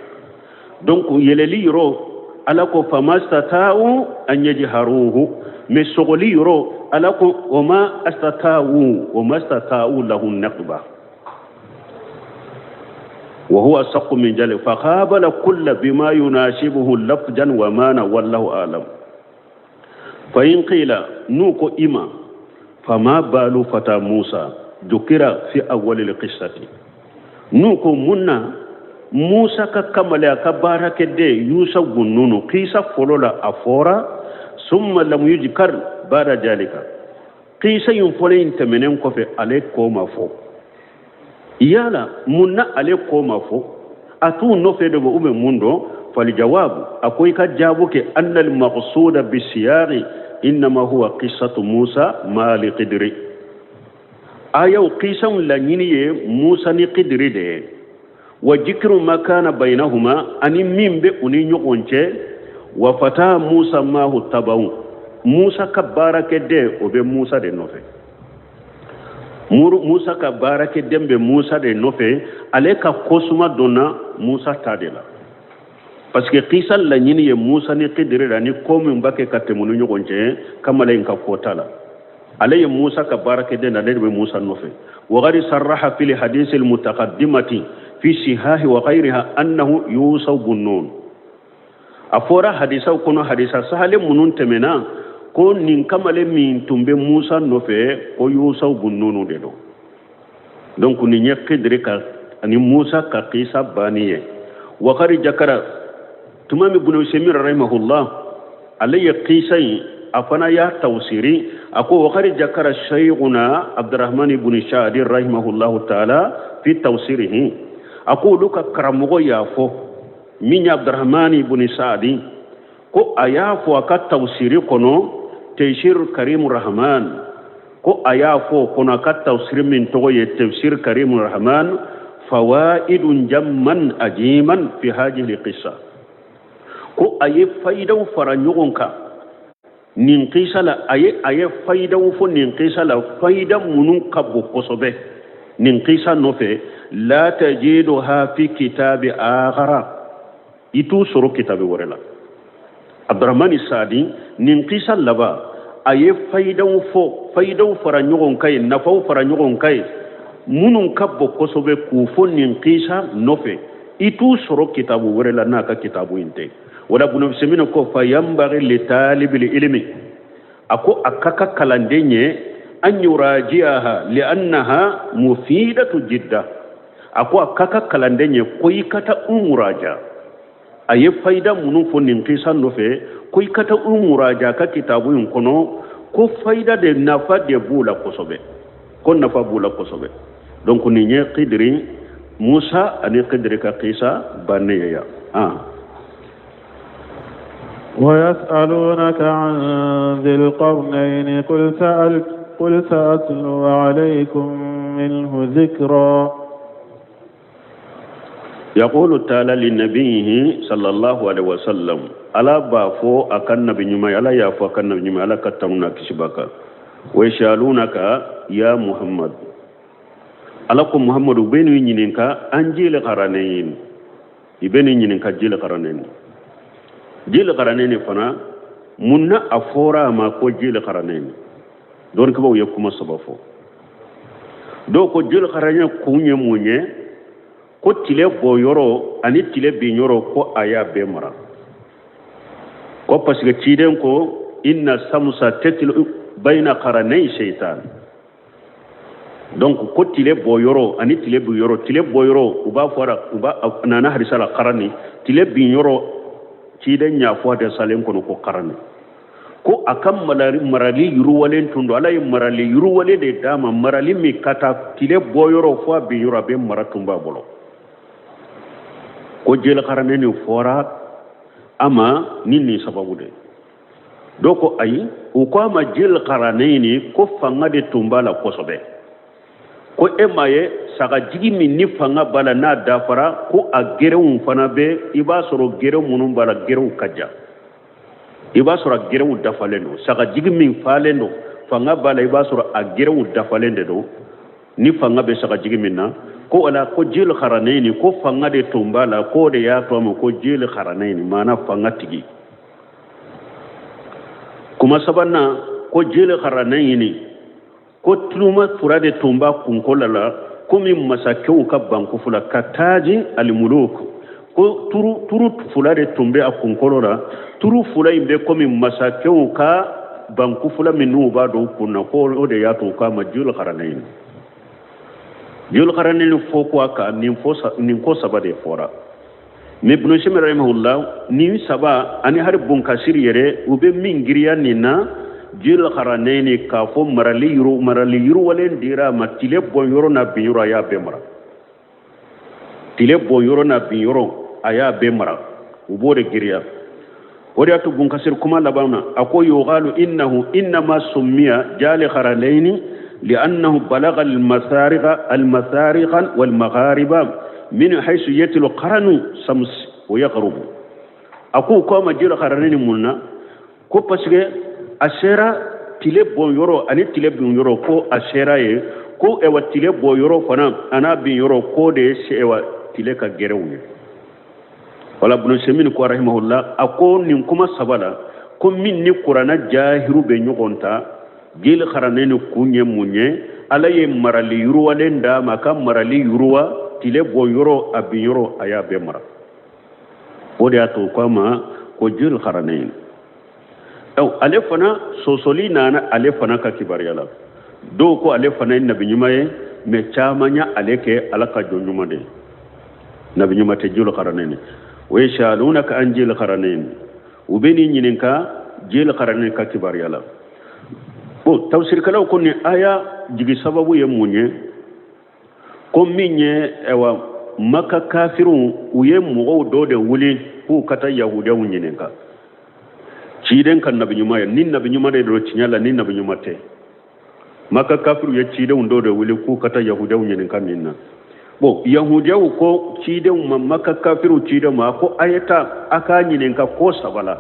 [SPEAKER 2] Donc yɛlɛli yɔrɔ, Ala ko famastata'u an yajharuhu, mais sogoli yɔrɔ, Ala ko wa ma astata'u wa ma astata'u lahu naqba wa huwa asaqqu min jalika fa qabala kulla bima yunasibuhu lafjan wa mana wallahu a'lam. Fa in qila, n'u ko i ma fama balu fata Musa dukira fi awwalil qissati, n'u ko mun na Musa ka kamalen, a ka baarakɛden Yusa bun Nunu, kisa fɔlɔ la a fɔra, summa lam yujkar ba'da jalika, kisa in fɔlen in tɛmɛnen kɔfɛ ale ko ma fɔ. Yala mun na ale ko ma fɔ? A t'u nɔfɛ de bɔ, u bɛ mun dɔn? Faljawabu, a ko i ka jaabu kɛ annal maqsuda bisiyaqi innama huwa qissatu Musa ma li Qidri. Ayaw kisaw laɲini ye Musa ni Qidri de ye. Wa jikru ma kana bainahuma, ani min bɛ u ni ɲɔgɔn cɛ. Wa fata Musa mahu tabaw, Musa ka baarakɛden o bɛ Musa de nɔfɛ. Musa ka baarakɛden bɛ Musa de nɔfɛ, ale ka kosuma donna Musa ta de la. Parce que kisa laɲini ye Musa ni Qidri la, ni ko min b'a kɛ ka tɛmɛ u ni ɲɔgɔn cɛ, kamalen ka ko t'a la. Ale ye Musa ka baarakɛden, ale de bɛ Musa nɔfɛ. Wa qad sarraha fil hadisi al mutaqaddimati fi sihahi wa ghayriha annahu Yusa bun Nun. A fɔra hadisaw kɔnɔ, hadisa sahale minnu tɛmɛna, ko nin kamalen min tun bɛ Musa nɔfɛ, ko Yusa bun Nun de don. Donc nin ye Qidri ka ani Musa ka kisa banni ye. Wa qad jakara tuma min Ibn Usaymin rahimahullah, ale ye kisa in a fana y'a tawsiri, a ko wa qad jakara shaykhuna Abdurrahman ibn Shadi rahimahullahu ta'ala fi tawsirihi, a ko olu ka karamɔgɔ y'a fɔ min ye Abdurrahman ibn Sa'di, ko a y'a fɔ a ka tawsiri kɔnɔ Tafsir Karim Rahman, ko a y'a fɔ o kɔnɔ a ka tawsiri min tɔgɔ ye Tafsir Karim Rahman, fawaidun jamman ajiman fi hadhihi qissa, ko a ye fayidaw fara ɲɔgɔn kan nin kisa la, a ye fayidaw fɔ nin kisa la, fayida minnu ka bon kosɛbɛ nin kisa nɔfɛ. La tajiduha fi kitabi akhara, i t'u sɔrɔ kitabi wɛrɛ la. Abdurrahman Sadi nin kisa laban a ye fayidaw fɔ, fayidaw fara ɲɔgɔn kan ye, nafaw fara ɲɔgɔn kan ye minnu ka bon kosɛbɛ k'u fɔ nin kisa nɔfɛ, i t'u sɔrɔ kitabu wɛrɛ la n'a ka kitabu in tɛ. Wala Ibn Usaymin ko fa yanbaghi li talibil ilmi, a ko a ka kan kalanden ye an yuraji'aha li'annaha mufidatu jidda, a ko a ka kan kalanden ye ko i ka taa u muraja. A ye fayida minnu fɔ nin kisa nɔfɛ, ko i ka taa u muraja ka kitabu in kɔnɔ, ko fayida de nafa de b'u la kosɛbɛ, ko nafa b'u la kosɛbɛ. Donc nin ye Qidri Musa ani Qidri ka kisa bannen ye yan.
[SPEAKER 1] ويسألونك عن ذي القرنين قل سأتلو عليكم منه ذكرا.
[SPEAKER 2] يقول تعالى لنبيه صلى الله عليه وسلم ala b'a fɔ a ka nabi ɲuman ye, ala y'a fɔ a ka nabi ɲuman ye, ala ka tanu n'a kisi b'a kan. Wa yas'alunaka ya Muhammad, ala ko Muhammadu u bɛ n'i ɲininka an jil qaranayn, i bɛ n'i ɲininka jil qaranayn. Jil qaranayn fana mun na a fɔra a ma ko jil qaranayn? Dɔnnikɛbaaw ye kuma saba fɔ. Dɔw ko jil qaranayn kun ye mun ye? Ko tile bɔ yɔrɔ ani tile bin yɔrɔ, ko a y'a bɛɛ mara, ko parce que ciden ko inna samsa tetlu bayna qaranay shaitan. Donc ko tile bɔ yɔrɔ ani tile bin yɔrɔ, tile bɔ yɔrɔ u b'a fɔra, u b'a nana hadisa la qarani, tile bin yɔrɔ ciden y'a fɔ hadisalen kɔnɔ ko qarani, ko a ka marali yiriwalen tun don. Ala ye marali yiriwalen de d'a ma, marali min ka taa tile bɔ yɔrɔ fo a bin yɔrɔ, a bɛ mara tun b'a bolo. Ko jelikarane nin fɔra a ma ni nin sababu de. Dɔw ko ayi, u ko a ma jelikarane ko fanga de tun b'a la kosɛbɛ, ko e m'a ye sagajigi min ni fanga b'a la n'a dafara, ko a gerenw fana bɛ, i b'a sɔrɔ geren minnu b'a la, gerenw ka jan, i b'a sɔrɔ a gerenw dafalen don. Sagajigi min falen don, fanga b'a la, i b'a sɔrɔ a gerenw dafalen de don, ni fanga bɛ sagajigi min na. Ko wala ko jeli karanɛni, ko fanga de tun b'a la, k'o de y'a to a ma ko jeli karanɛni, maana fanga tigi. Kuma sabanan, ko jeli karanɛni, ko tuluma fura de tun b'a kunkolo la komi masakɛw ka banku fila ka taaji alimuluk, ko turu fila de tun bɛ a kunkolo la, turu fila in bɛ komi masakɛw ka banku fila minnu b'a don u kun na, ko o de y'a to u k'a ma jeli karanɛni. Jeli karanɛni fɔ ko a kan nin ko saba de fɔra. Mais Ibn Sina rahimahullah, nin saba ani hari Bunkasiri yɛrɛ, u bɛ min giriya nin na, jeli karanɛni, k'a fɔ marali yiriwalen dira a ma, tile bɔ yɔrɔ n'a bin yɔrɔ, a y'a bɛɛ mara. Tile bɔ yɔrɔ n'a bin yɔrɔ, a y'a bɛɛ mara, u b'o de giriya. O de y'a to Bunkasiri kuma laban na, a ko yuqalu innahu innama summiya jali karanɛni li'annahu balagha al-masariqa wal maghariba min haythu yatlu qaranu sams wa yaghrubu. A ko k'a ma jeli karanɛni mun na? Ko parce que a sera tile bɔ yɔrɔ ani tile bin yɔrɔ, ko a sera ye, ko ɛwa tile bɔ yɔrɔ fana a n'a bin yɔrɔ, k'o de ye ɛwa tile ka gɛrɛw ye. Wala Ibn Semin ko rahimahullah, a ko nin kuma saba la, ko min ni kuranna jahiru bɛ ɲɔgɔn ta, jeli karanɛni kun ye mun ye? Ala ye marali yiriwalen d'a ma, ka marali yiriwa, tile bɔ yɔrɔ a bin yɔrɔ, a y'a bɛɛ mara. O de y'a to k'a ma ko jeli karanɛni. Ale fana sɔsɔli nana ale fana ka kibaruya la. Dɔw ko ale fana ye nabi ɲuman ye, mais caman ya ale kɛ ala ka jɔn ɲuman de ye, nabi ɲuman tɛ jeli karanɛni. O ye salunaka an jeli karanɛni, u bɛ n'i ɲininka jeli karanɛni ka kibaruya la. Bon, tafsirikɛlaw ko nin aya jigi sababu ye mun ye? Ko min ye ɛwa Maka kafiriw, u ye mɔgɔw dɔ de wuli k'u ka taa yahudiyaw ɲininka ciden ka nabi ɲuman ye, ni nabi ɲuman de don tiɲɛ la, ni nabi ɲuman tɛ. Maka kafiriw ye cidenw dɔ de wuli k'u ka taa yahudiyaw ɲininka nin na. Bon, yahudiyaw ko cidenw ma, Maka kafiriw cidenw ma, ko a ye taa a k'a ɲininka ko saba la,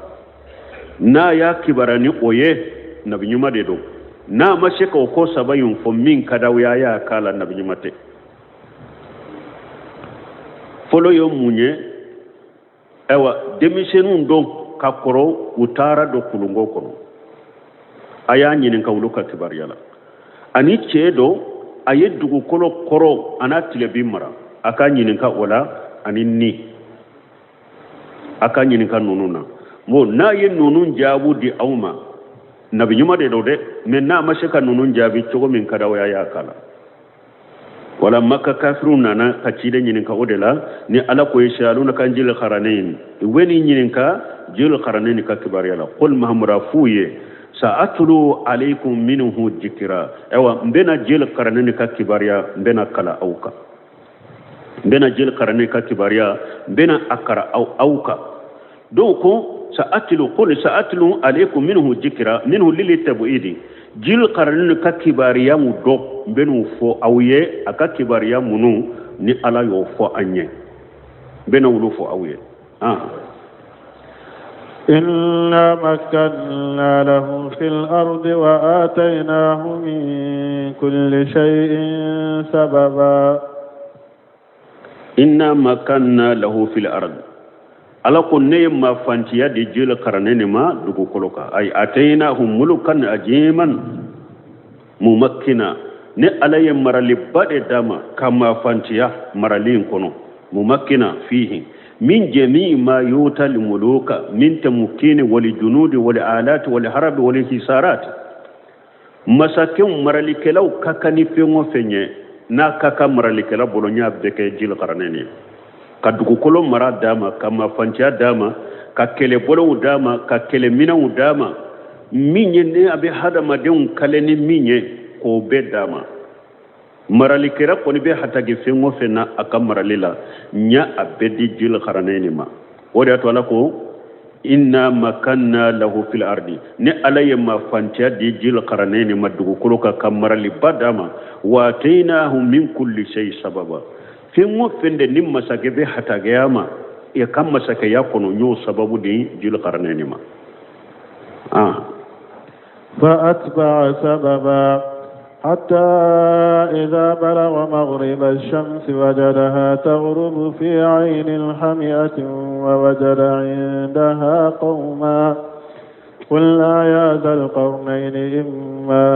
[SPEAKER 2] n'a y'a kibaruya ni o ye, nabi ɲuman de don. N'a ma se k'o ko saba in fɔ, min ka d'aw ye, a y'a k'a la, nabi ɲuman tɛ. Fɔlɔ ye mun ye? Ayiwa, denmisɛnninw don ka kɔrɔ, u taara don kulunko kɔnɔ, a y'a ɲininka olu ka kibaruya la. Ani cɛ dɔ, a ye dugukolo kɔrɔ a n'a tilebin mara, a k'a ɲininka o la, ani ni a k'a ɲininka ninnu na. Bon, n'a ye ninnu jaabu di aw ma, nabi ɲuman de don dɛ, mais n'a ma se ka ninnu jaabi cogo min ka d'aw ye, a y'a k'a la. Wala Maka kafiriw nana ka ciden ɲininka o de la, ni ala ko ye salunaka an jeli karanɛni, u bɛ n'i ɲininka jeli karanɛni ka kibaruya la. Qul Mahamadu, f'u ye sa'atlu alaykum minhu dikira, ayiwa n bɛna jeli karanɛni ka kibaruya, n bɛna kala aw kan, n bɛna jeli karanɛni ka kibaruya, n bɛna a kara aw kan. Dɔw ko sa'atlu, qul sa'atlu alaykum minhu dikira, minhu lili tabuidi, jeli karanɛni ka kibaruya mun dɔ n bɛn'o fɔ aw ye, a ka kibaruya minnu ni ala y'o fɔ an ye, n bɛna olu fɔ aw ye.
[SPEAKER 1] إنا مكنا له في الأرض وآتيناه من كل شيء سببا.
[SPEAKER 2] إنا مكنا له في الأرض, ala ko ne ye mafantiya di jeli karanɛni ma dugukolo kan, ay atainahu mulukan ajiman mumakkina, ne ala ye maraliba de d'a ma ka mafantiya marali in kɔnɔ. Mumakkina fihi min jami'i ma yuta limuluka min tamkini wal junudi wal alati wal harabi wal hisarat. Masakɛw maralikɛlaw ka kan ni fɛn o fɛn ye, n'a ka kan maralikɛla bolo, n y'a bɛɛ kɛ Jilikaranɛni ye, ka dugukolo mara d'a ma, ka mafanciya d'a ma, ka kɛlɛbolow d'a ma, ka kɛlɛminɛnw d'a ma, min ye ni a bɛ hadamadenw kale ni min ye, k'o bɛɛ d'a ma. Maralikɛla kɔni bɛ hatagi fɛn o fɛn na a ka marali la, n y'a bɛɛ di Jilikaranɛni ma. O de y'a to Ala ko inna makanna lahu fil ardi, ni Ala ye mafanciya di Jilikaranɛni ma dugukolo kan, ka maraliba d'a ma, wa atainahu min kulli shay sababa, fɛn o fɛn de ni masakɛ bɛ hatagiya ma i ka masakɛya kɔnɔ, n y'o sababu di Jilikaranɛni ma.
[SPEAKER 1] فأتبع سببا حتى إذا بلغ مغرب الشمس وجدها تغرب في عين حمئة ووجد عندها قوما قلنا يا ذا القرنين إما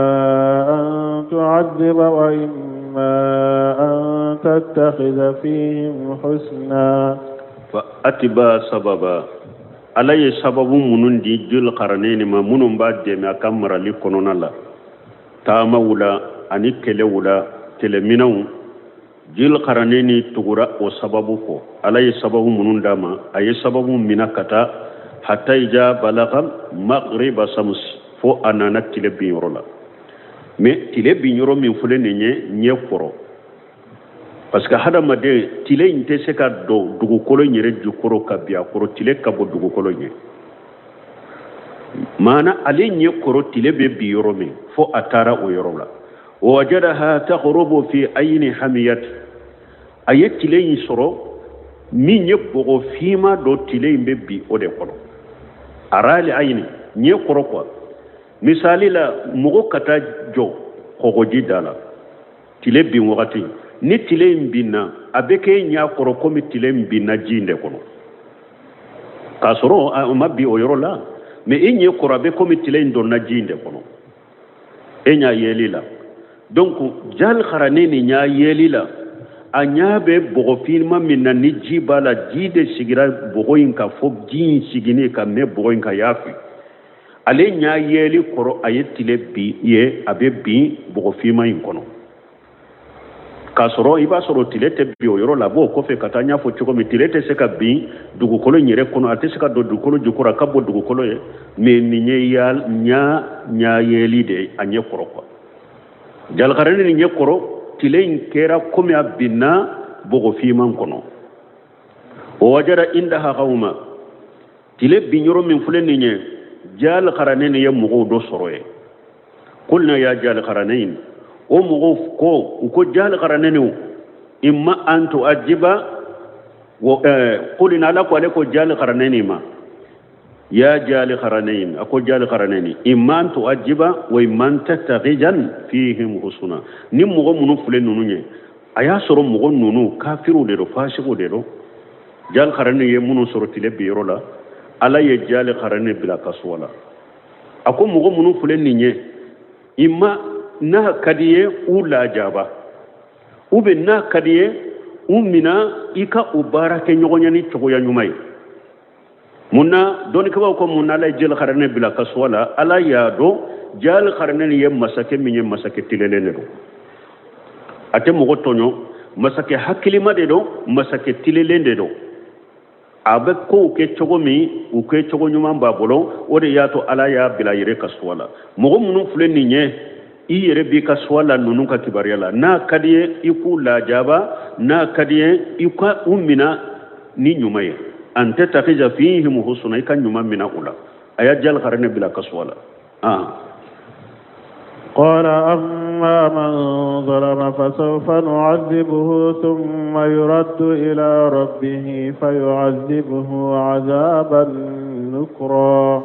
[SPEAKER 1] أن تعذب وإما أن تتخذ فيهم حسنا.
[SPEAKER 2] فأتبع سببا، Ala ye sababu minnu di Jilikaranɛni ma, minnu b'a dɛmɛ a ka marali kɔnɔna la, taamaw la ani kɛlɛw la, kɛlɛminɛnw, Jilikaranɛni tugura o sababu kɔ. Ala ye sababu minnu d'a ma, a ye sababu mina ka taa hatta ija balaga magriba sams, fo a nana tile bin yɔrɔ la. Mais tile bin yɔrɔ min filɛ nin ye ɲɛ kɔrɔ, parce que hadamaden tile in tɛ se ka don dugukolo yɛrɛ jukɔrɔ ka bin a kɔrɔ, tile ka bɔ dugukolo ɲɛ. Maana ale ɲɛ kɔrɔ tile bɛ bin yɔrɔ min, fo a taara o yɔrɔ la. Wajadaha taghrubu fi ayni hamiyat, a ye tile in sɔrɔ min ye bɔgɔ finma dɔ, tile in bɛ bin o de kɔnɔ. Arali ayni, ɲɛ kɔrɔ quoi. Misali la, mɔgɔ ka taa jɔ kɔgɔji da la tile bin wagati, ni tile in binna, a bɛ k'e ɲɛ kɔrɔ komi tile in binna ji in de kɔnɔ, k'a sɔrɔ a ma bin o yɔrɔ la, mais e ɲɛ kɔrɔ a bɛ komi tile in donna ji in de kɔnɔ e ɲa yeli la. Donc Jilikaranɛni ɲa yeli la, a ɲa bɛ bɔgɔ finma min na ni ji b'a la, ji de sigira bɔgɔ in kan, fo ji in siginnen ka mɛn bɔgɔ in kan y'a fi. Ale ɲa yeli kɔrɔ, a ye tile bin ye, a bɛ bin bɔgɔ finma in kɔnɔ, k'a sɔrɔ i b'a sɔrɔ tile tɛ bin o yɔrɔ la. A b'o kɔfɛ ka taa, n y'a fɔ cogo min, tile tɛ se ka bin dugukolo in yɛrɛ kɔnɔ, a tɛ se ka don dugukolo jukɔrɔ, a ka bɔ dugukolo ye. Mais nin ye ɲa yeli de ye a ɲɛ kɔrɔ quoi. Jilikaranɛni ɲɛ kɔrɔ, tile in kɛra komi a binna bɔgɔ finman kɔnɔ. O wajada indaha qawma, tile bin yɔrɔ min filɛ nin ye, Jilikaranɛni ye mɔgɔw dɔ sɔrɔ yen. Kulna ya Jilikaranɛni, o mɔgɔw ko, u ko Jilikaranɛni, imma an tu'ajiba wa kulna, Ala ko ale ko Jilikaranɛni ma, ya Jilikaranɛni, a ko Jilikaranɛni, imma an tu'ajiba wa imma an tattakhijan fihim husna. Ni mɔgɔ minnu filɛ ninnu ye, a y'a sɔrɔ mɔgɔ ninnu kafiriw de don, fasigiw de don. Jilikaranɛni ye minnu sɔrɔ tile bin yɔrɔ la, Ala ye Jilikaranɛni bila kasuwa la. A ko mɔgɔ minnu filɛ nin ye, imma n'a ka di ye u lajaba, ou bien n'a ka di ye u mina i ka u baara kɛ ɲɔgɔn ye ni cogoya ɲuman ye. Mun na dɔnnikɛbaaw ko mun na Ala ye Jilikaranɛ bila kasuwa la? Ala y'a dɔn Jilikaranɛ ye masakɛ min ye, masakɛ tilelen de don, a tɛ mɔgɔ tɔɲɔ, masakɛ hakilima de don, masakɛ tilelen de don. A bɛ kow kɛ cogo min, u kɛ cogo ɲuman b'a bolo. O de y'a to Ala y'a bila yɛrɛ kasuwa la. Mɔgɔ minnu filɛ nin ye, i yɛrɛ b'i ka suwa la ninnu ka kibaruya la, n'a ka di ye i k'u lajaba, n'a ka di ye i ka u mina ni ɲuman ye, an tattakhidha fihim husna, i ka ɲuman mina u la. A y'a Jilikaranɛ bila kasuwa la.
[SPEAKER 1] قال أما من ظلم فسوف نعذبه ثم يرد إلى ربه فيعذبه عذابا نكرا.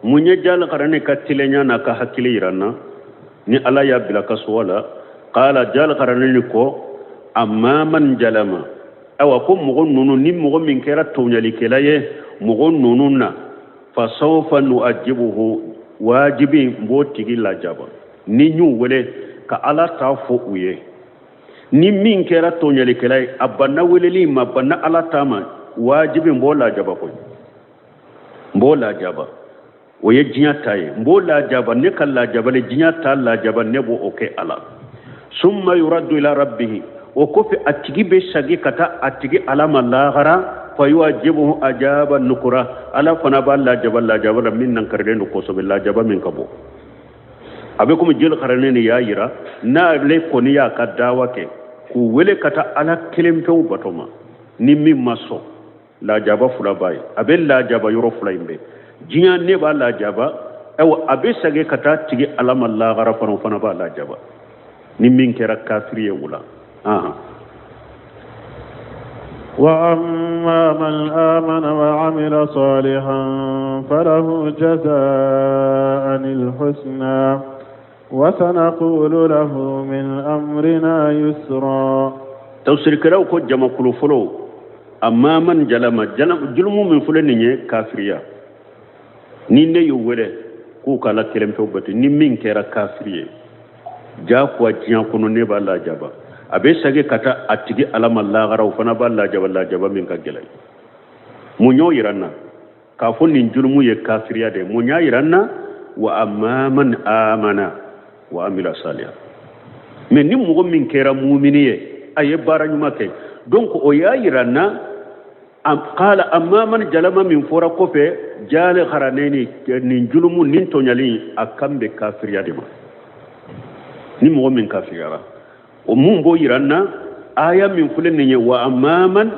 [SPEAKER 2] Mun ye Jilikaranɛ ka tilenya n'a ka hakili yira n na ni Ala y'a bila kasuwa la? Qala, Jilikaranɛ ko, amma man jalama, ayiwa, ko mɔgɔ ninnu, ni mɔgɔ min kɛra tɔɲɔlikɛla ye mɔgɔ ninnu na, fasawfa nu'ajibuhu, wajibi n b'o tigi lajaba. Ni n y'u wele ka Ala ta fɔ u ye, Ni min kɛra tɔɲɔlikɛla ye, a banna weleli ma, banna Ala ta ma, wajibi n b'o lajaba koyi, n b'o lajaba. O ye diɲɛ ta ye, n b'o lajaba. Ne ka lajabali, diɲɛ ta lajaba, ne b'o o kɛ a la. Summa yuraddu ila rabbihi, o kɔfɛ a tigi bɛ sagi ka taa a tigi Ala ma lahara. Fa yu'ajibuhu ajaba nukura, Ala fana b'a lajaba lajaba la min nankarilen don kosɛbɛ, lajaba min ka bon. A bɛ komi Julkaranaini y'a yira n'ale kɔni y'a ka dawa kɛ k'u wele ka taa Ala kelen pewu bato ma, ni min ma sɔn, lajaba fila b'a ye. A bɛ lajaba yɔrɔ fila in bɛɛ, diɲɛ ne b'a lajaba, ayiwa a bɛ segin ka taa tigi Ala ma lahara fana, o fana b'a lajaba ni min kɛra kafiri ye o la.
[SPEAKER 1] Wa amma man amana wa amila salihan falahu jazaan alhusna wa sanaqulu lahu min amrina yusra.
[SPEAKER 2] Tafsirikɛlaw ko jamakulu fɔlɔ, amma man jalama, julumu min filɛ nin ye kafiriya, ni ne y'u wele k'u ka Ala kelen pewu bato, ni min kɛra kafiri ye jagoya diɲɛ kɔnɔ, ne b'a lajaba, a bɛ segin ka taa a tigi Ala ma lahara, o fana b'a lajaba lajaba min ka gɛlɛn. Mun y'o yira n na k'a fɔ nin julumu ye kafiriya de ye? Mun y'a yira n na? Wa amma man amana wa amila salihan. Mais ni mɔgɔ min kɛra mumini ye, a ye baara ɲuman kɛ, donc o y'a yira n na qala amma man jalama min fɔra kɔfɛ jale haraneni, nin julumu nin tɔɲali, a kan bɛ kafiriya de ma. Ni mɔgɔ min kafiriyara, o mun b'o yira n na? Aya min filɛ nin ye, wa amma man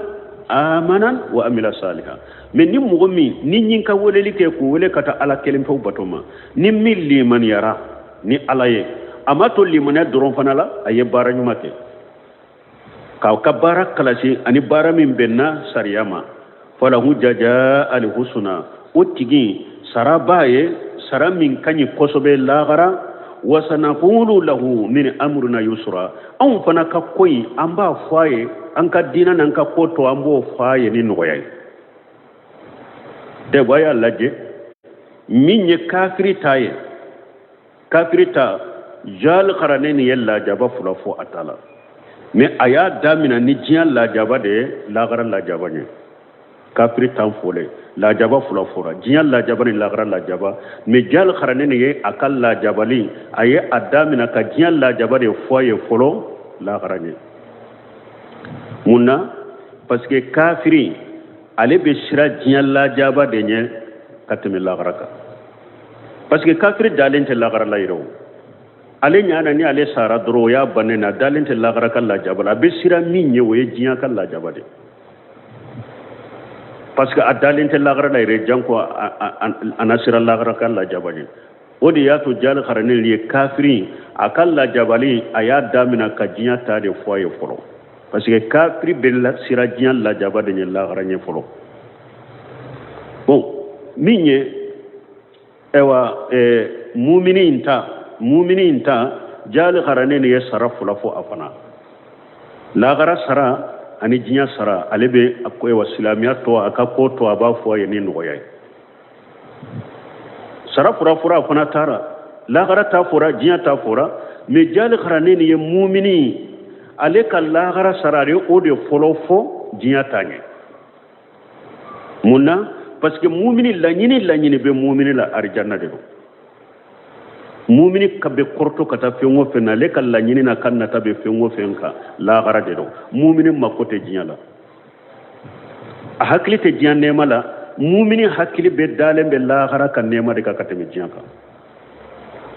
[SPEAKER 2] amana wa amila salihan. Mais ni mɔgɔ min ni ɲin ka weleli kɛ k'u wele ka taa Ala kelen pewu bato ma, ni min limaniyara ni Ala ye, a ma to limaniya dɔrɔn fana la, a ye baara ɲuman kɛ k'aw ka baara kalasi ani baara min bɛnna sariya ma, falahu jaja alhusna, o tigi sara b'a ye, sara min ka ɲi kosɛbɛ lahara. Wa sanaqulu lahu min amrina yusra, anw fana ka ko in an b'a fɔ a ye, an ka diinɛ n'an ka ko tɔ, an b'o fɔ a ye ni nɔgɔya ye. Dɛbɔ a y'a lajɛ min ye kafiri ta ye, kafiri ta jal karaneni ye lajaba fila fɔ a ta la, mais a y'a damina ni diɲɛ lajaba de ye lahara lajaba ɲɛ. Kafiri tan fɔlen lajaba fila fɔra, diɲɛ lajaba ni lahara lajaba. Mais jal karaneni ye a ka lajabali, a ye a damina ka diɲɛ lajaba de fɔ a ye fɔlɔ lahara ɲɛ. Mun na? Parce que kafiri ale bɛ siran diɲɛ lajaba de ɲɛ ka tɛmɛ lahara kan, parce que kafiri dalen tɛ lahara la yɛrɛ o. Ale ɲana ni ale sara dɔrɔn o y'a bannen na, dalen tɛ lahara ka lajaba la. A bɛ siran min ɲɛ, o ye diɲɛ ka lajaba de, parce que a dalen tɛ lahara la yɛrɛ, janko a na siran lahara ka lajaba ɲɛ. O de y'a to jali karaneni ye kafiri a ka lajabali, a y'a damina ka diɲɛ ta de fɔ a ye fɔlɔ, parce que kafiri bɛ siran diɲɛ lajaba de ɲɛ lahara ɲɛ fɔlɔ. Bon, min ye ayiwa mumini in ta, mumini in ta jali karaneni ye sara fila fɔ a fana, lahara sara ani diɲɛ sara. Ale bɛ ayiwa silamɛya tɔ, a ka ko tɔ, a b'a fɔ a ye ni nɔgɔya ye. Sara fura fɔra a fana taara, lahara ta fɔra, diɲɛ ta fɔra. Mais jali karaneni ye mumini ale ka lahara sara, ale o de fɔlɔ fɔ diɲɛ ta ɲɛ. Mun na? Parce que mumini laɲini bɛ mumini la arijanna de don. Mumini ka bɛ kɔrɔtɔ ka taa fɛn o fɛn na, ale ka laɲini na ka nata bɛ fɛn o fɛn kan, lahara de don. Mumini mako tɛ diɲɛ la, a hakili tɛ diɲɛ nɛɛma la. Mumini hakili bɛ dalen bɛ lahara ka nɛɛma de kan ka tɛmɛ diɲɛ kan.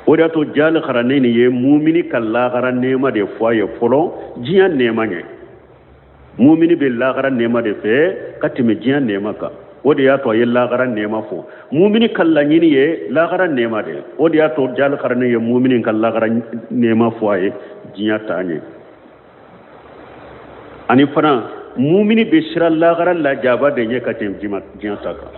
[SPEAKER 2] O de y'a to jali karaneni ye mumini ka lahara nɛɛma de fɔ a ye fɔlɔ diɲɛ nɛɛma ɲɛ. Mumini bɛ lahara nɛɛma de fɛ ka tɛmɛ diɲɛ nɛɛma kan. O de y'a to a ye lahara nɛɛma fɔ. Mumini ka laɲini ye lahara nɛɛma de ye. O de y'a to jali karaneni ye mumini ka lahara nɛɛma fɔ a ye diɲɛ ta ɲɛ. Ani fana mumini bɛ siran lahara lajaba de ɲɛ ka tɛmɛ diɲɛ ta kan.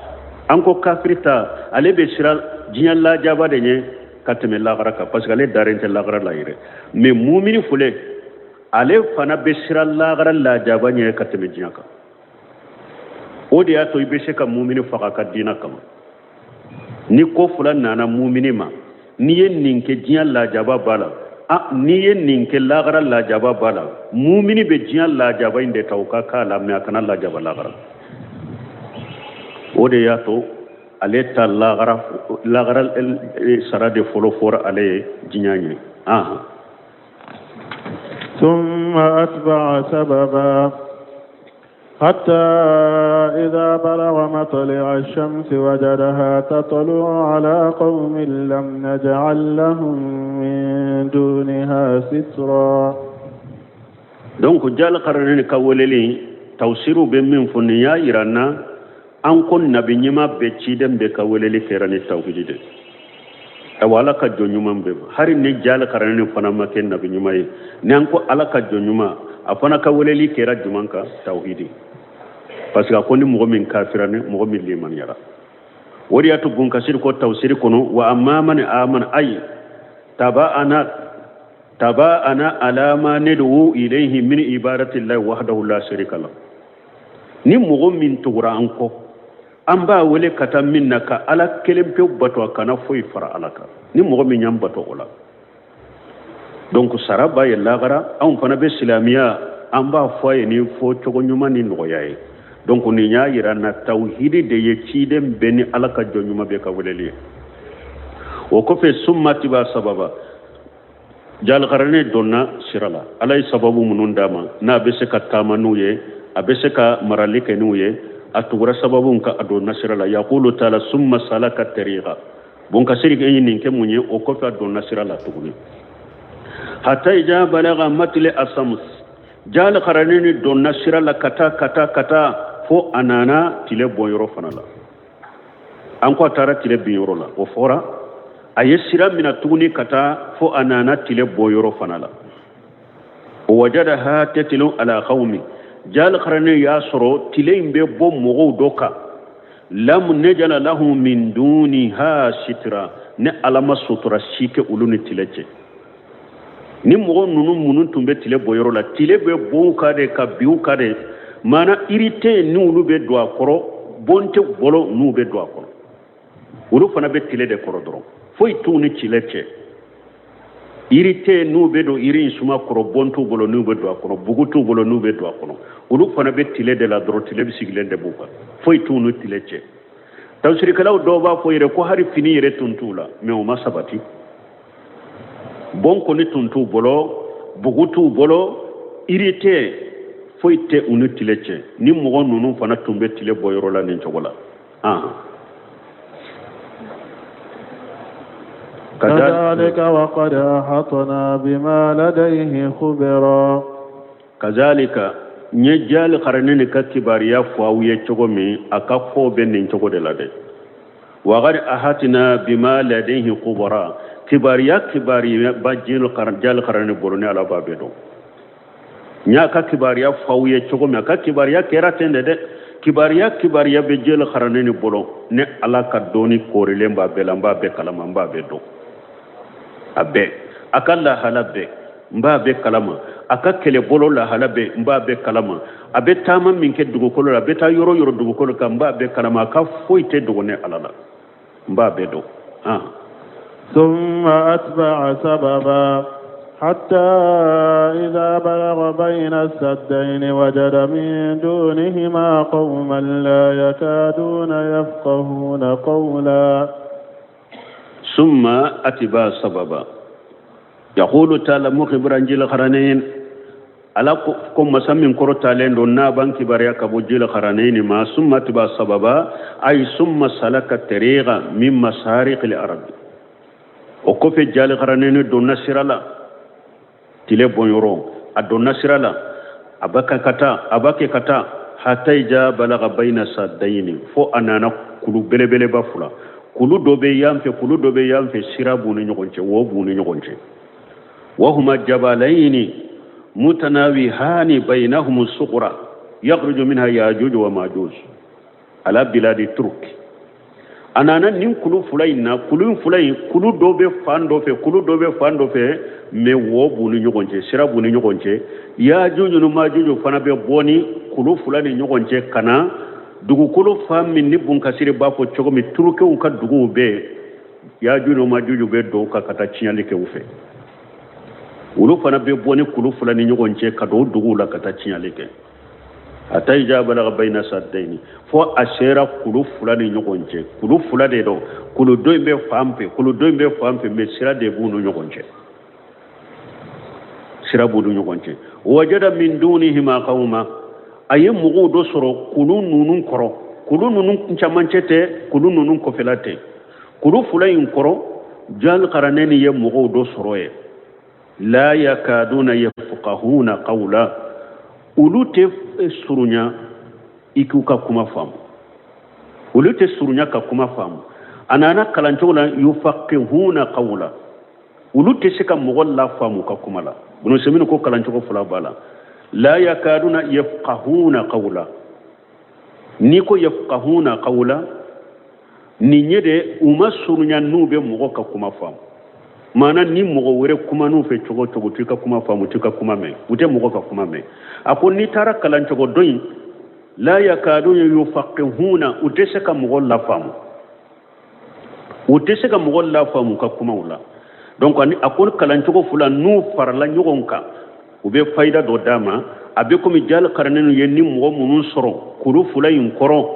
[SPEAKER 2] An ko kafiri ta, ale bɛ siran diɲɛ lajaba de ɲɛ ka tɛmɛ lahara kan, parce que ale daren tɛ lahara la yɛrɛ. Mais mumini filɛ, ale fana bɛ siran lahara lajaba ɲɛ ka tɛmɛ diɲɛ kan. O de y'a to i bɛ se ka mumini faga ka diinɛ kama. Ni ko fila nana mumini ma, n'i ye nin kɛ diɲɛ lajaba b'a la, A n'i ye nin kɛ lagara lajaba b'a la. Mumini bɛ diɲɛ lajaba in de ta o ka k'a la, mɛ a kana lajaba lagara. O de y'a to ale ta lagara lagara sara de fɔlɔ fɔra ale ye diɲɛ ɲɛ. Ahan.
[SPEAKER 1] ثم أتبع سببا حتى إذا بلغ مطلع الشمس وجدها تطلع على قوم لم نجعل لهم من دونها سترا.
[SPEAKER 2] Donc Jalikaranɛni ka weleli, tawsiriw bɛ min fɔ, nin y'a yira n na an ko nabi ɲuman bɛɛ, ciden bɛɛ ka weleli kɛra ni tawhidi de. Awa, Ala ka jɔn ɲuman bɛɛ, hari ni Jalikaranɛni fana ma kɛ nabi ɲuman ye, ni an ko Ala ka jɔn ɲuman, a fana ka weleli kɛra jumɛn kan? Tawhidi, parce que a ko ni mɔgɔ min kafira, ni mɔgɔ min limaniyara. O de y'a to Bunkasiri ko tawsiri kɔnɔ: wa amma man amana, ay taba'ana taba'ana ala ma nad'u ilayhi min ibadati llahi wahdahu la sharika lah. Ni mɔgɔ min tugura an kɔ, an b'a wele ka taa min na, ka Ala kelen pewu bato, a kana foyi fara Ala kan, ni mɔgɔ min y'an bato o la, donc sara b'a ye lagara. Anw fana bɛ silamɛya, an b'a fɔ a ye ni fɔ cogo ɲuman ni nɔgɔya ye. Donc nin y'a yira na tawhidi de ye ciden bɛɛ ni Ala ka jɔn ɲuman bɛɛ ka weleli ye. O kɔfɛ, summa tiba sababa, Jalikaranɛ donna sira la. Ala ye sababu minnu d'a ma n'a bɛ se ka taama n'u ye, a bɛ se ka marali kɛ n'u ye, a tugura sababu ka a donna sira la. Yaqulu taala summa salaka tariqa. Bunkasiri ye nin kɛ mun ye? O kɔfɛ, a donna sira la tuguni, hatta ija balaga matli asams. Jalikaranɛ donna sira la ka taa, ka taa, ka taa, fo a nana tile bɔ yɔrɔ fana la. An ko a taara tile bin yɔrɔ la, o fɔra. A ye sira mina tuguni ka taa fo a nana tile bɔ yɔrɔ fana la. O wajadaha tatlu ala qawmi, Jalikaranɛ y'a sɔrɔ tile in bɛ bɔ mɔgɔw dɔ kan, lam najala lahum min duniha sitra, ne Ala ma sutura si kɛ olu ni tile cɛ. Ni mɔgɔ ninnu minnu tun bɛ tile bɔ yɔrɔ la, tile bɛ bɔ u kan de ka bin u kan de. Maana iri tɛ yen n'olu bɛ don a kɔrɔ, bon tɛ bolo n'u bɛ don a kɔrɔ, olu fana bɛ tile de kɔrɔ dɔrɔn, foyi t'u ni tile cɛ. Yiri tɛ yen n'u bɛ don yiri in suma kɔrɔ, bon t'u bolo n'u bɛ don a kɔnɔ, bugu t'u bolo n'u bɛ don a kɔnɔ, olu fana bɛ tile de la dɔrɔn, tile bɛ sigilen de b'u kan, foyi t'u ni tile cɛ. Tafsirikɛlaw dɔw b'a fɔ yɛrɛ ko hali fini yɛrɛ tun t'u la, mɛ o ma sabati. Bon kɔni tun t'u bolo, bugu t'u bolo, iri tɛ, foyi tɛ u ni tile cɛ. Ni mɔgɔ ninnu fana tun bɛ tile bɔ yɔrɔ la nin cogo la.
[SPEAKER 1] كذلك وقد أحطنا بما لديه خبرا.
[SPEAKER 2] Kazalika, n ye Jalikaranɛ ka kibaruya fɔ aw ye cogo min, a ka ko bɛ nin cogo de la dɛ. Waqad ahatina bima ladayhi khubara, kibaruya kibaruya ba Jalikaranɛ bolo, ne Ala b'a bɛɛ dɔn. N y'a ka kibaruya fɔ aw ye cogo min, a ka kibaruya kɛra ten de dɛ. Kibaruya kibaruya bɛ Jalikaranɛ bolo, ne Ala ka dɔnni koorilen b'a bɛɛ la, n b'a bɛɛ kalama, n b'a bɛɛ dɔn, a bɛɛ. A ka lahala bɛɛ, n b'a bɛɛ kalama. A ka kɛlɛbolo lahala bɛɛ, n b'a bɛɛ kalama. A bɛ taama min kɛ dugukolo la, a bɛ taa yɔrɔ yɔrɔ dugukolo kan, n b'a bɛɛ kalama. A ka foyi tɛ dogo ne Ala la, n b'a bɛɛ dɔn.
[SPEAKER 1] ثم أتبع سببا حتى إذا بلغ بين السدين وجد من دونهما قوما لا يكادون يفقهون قولا.
[SPEAKER 2] ثم أتبع سببا، يقول تعالى مخبرا جل ala ko masa min kɔrɔtalen don, n'a b'an kibaruya ka bɔ Jilkaranɛni ma: summa tiba sababa, ay summa salaka tariqa min masariqil arabi. O kɔfɛ, Jalkaranɛni donna sira la, tile bɔnyɔrɔ, a donna sira la, a bɛ ka ka taa, a b'a kɛ ka taa, hatta ija balaga bayna saddayini, fo a nana kulu belebeleba fila, kulu dɔ bɛ yan fɛ, kulu dɔ bɛ yan fɛ, sira b'u ni ɲɔgɔn cɛ, wo b'u ni ɲɔgɔn cɛ. Wahuma jabalayini mutanawihani bainahum suqra yakhruju minha yajuj wa majuj ala biladi turk. A nana nin kulu fila in na, kulu fila in, kulu dɔ bɛ fan dɔ fɛ, kulu dɔ bɛ fan dɔ fɛ, mɛ wo b'u ni ɲɔgɔn cɛ, sira b'u ni ɲɔgɔn cɛ. Yajuju ni majuju fana bɛ bɔ ni kulu fila ni ɲɔgɔn cɛ ka na dugukolo fan min ni Bunkasiri b'a fɔ cogo min, turukew ka duguw bɛ yen, yajuju ni majuju bɛ don ka taa tiɲɛli kɛ u fɛ. Olu fana bɛ bɔ ni kulu fila ni ɲɔgɔn cɛ ka don duguw la ka taa tiɲɛli kɛ. Hatta iza balaga bayna saddayni, fo a sera kulu fila ni ɲɔgɔn cɛ. Kulu fila de don, kulu dɔ in bɛ fan fɛ, kulu dɔ in bɛ fan fɛ, mais sira de b'u ni ɲɔgɔn cɛ, sira b'u ni ɲɔgɔn cɛ. Wajada min dunihima qawma, a ye mɔgɔw dɔ sɔrɔ kulu ninnu kɔrɔ, kulu ninnu camancɛ tɛ, kulu ninnu kɔfɛla tɛ, kulu fila in kɔrɔ. Jalikaranɛni ye mɔgɔw dɔ sɔrɔ yen. La yakaduna yafqahuna qawla, olu tɛ surunya i k'u ka kuma faamu, olu tɛ surunya ka kuma faamu. A nana kalancogo la yufaqihuna qawla, olu tɛ se ka mɔgɔ lafaamu ka kuma la. Ibn Usaymin ko kalancogo fila b'a la. La yakaduna yafqahuna qawla, n'i ko yafqahuna qawla, nin ye de u ma surunya n'u bɛ mɔgɔ ka kuma faamu. Maana ni mɔgɔ wɛrɛ kuma n'u fɛ cogo cogo, t'i ka kuma faamu, t'i ka kuma mɛn, u tɛ mɔgɔ ka kuma mɛn. A ko n'i taara kalancogo dɔ in, la yakaduna yufaqihuna, u tɛ se ka mɔgɔ lafaamu, u tɛ se ka mɔgɔ lafaamu ka kumaw la. Donc a ko kalancogo fila n'u farala ɲɔgɔn kan, u bɛ fayida dɔ d'a ma. A bɛ komi Jalikaranɛni ye ni mɔgɔ minnu sɔrɔ kulu fila in kɔrɔ,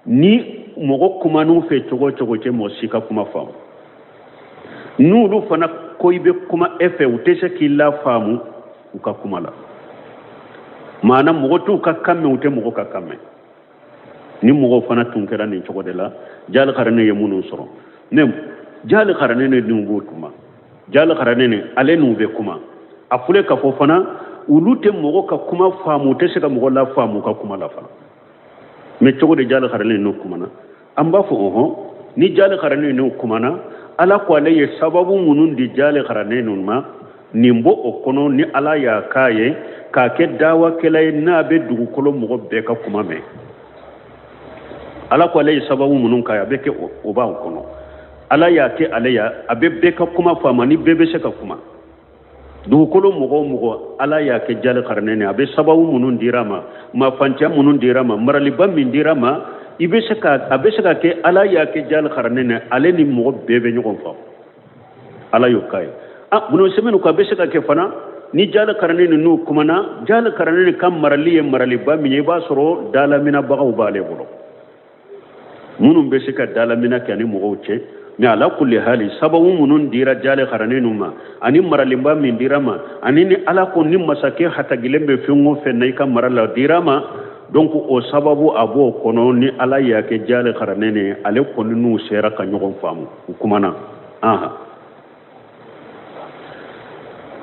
[SPEAKER 2] ni mɔgɔ kuman'u fɛ cogo cogo cɛ, mɔgɔ si ka kuma faamu. N'olu fana ko i bɛ kuma e fɛ, u tɛ se k'i lafaamu u ka kuma la. Maana mɔgɔ t'u ka kan mɛn, u tɛ mɔgɔ ka kan mɛn. Ni mɔgɔw fana tun kɛra nin cogo de la, Jalikaranɛ ye minnu sɔrɔ, ne Jalikaranɛ n'u b'o kuma, Jalikaranɛ ale n'u bɛ kuma. A filɛ k'a fɔ fana olu tɛ mɔgɔ ka kuma faamu, u tɛ se ka mɔgɔ lafaamu ka kuma la fana. Mais cogo di Jalikaranɛ n'u kumana? An b'a fɔ ɔhɔn, ni Jalikaranɛ n'u kumana, Ala ko ale ye sababu minnu di Jalikaranɛ ninnu ma, nin b'o o kɔnɔ. Ni Ala y'a k'a ye k'a kɛ dawakɛla ye, n'a bɛ dugukolo mɔgɔ bɛɛ ka kuma mɛn, Ala ko ale ye sababu minnu k'a ye, a bɛ kɛ o b'aw kɔnɔ. Ala y'a kɛ ale ya, a bɛ bɛɛ ka kuma faamu, ni bɛɛ bɛ se ka kuma. Dugukolo mɔgɔ o mɔgɔ, Ala y'a kɛ Jalikaranɛ, a bɛ sababu minnu dira a ma, mafanciya minnu dira a ma, maraliba min dira a ma, i bɛ se ka, a bɛ se ka kɛ Ala y'a kɛ Jalikaranɛ, ale ni mɔgɔ bɛɛ bɛ ɲɔgɔn faamu. Ala y'o k'a ye. A Ibn Usaymin ko a bɛ se ka kɛ fana ni Jalikaranɛ ninnu kumana, Jalikaranɛ ka marali ye maraliba min ye, i b'a sɔrɔ dalaminabagaw b'ale bolo minnu bɛ se ka dalamina kɛ ani mɔgɔw cɛ. Mais ala kulli hali, sababu minnu dira Jalikaranɛ ninnu ma, ani maralenba min dira ma, ani ni Ala ko ni masakɛ hatagilen bɛ fɛn o fɛn na i ka mara la dira ma, donc o sababu a b'o kɔnɔ. Ni Ala y'a kɛ Jalikaranɛ ye, ale kɔni n'u sera ka ɲɔgɔn faamu, u kumana. Aha.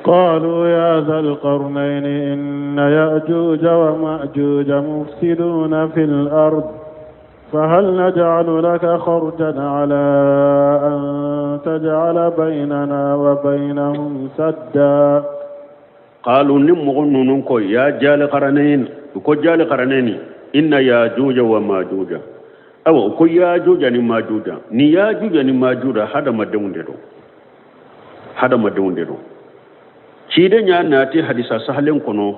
[SPEAKER 1] قالوا يا ذا القرنين إن يأجوج ومأجوج مفسدون في الأرض فهل نجعل لك خرجا على أن تجعل بيننا وبينهم سدا؟
[SPEAKER 2] قالوا نمغنون كو يا جالقرنين، كو جالقرنين إن يأجوج ومأجوج، أو كو يأجوج ومأجوج، ni يأجوج ومأجوج هذا ما دون دو، هذا ما دون دو. Ciden y'a nati hadisa sahalen kɔnɔ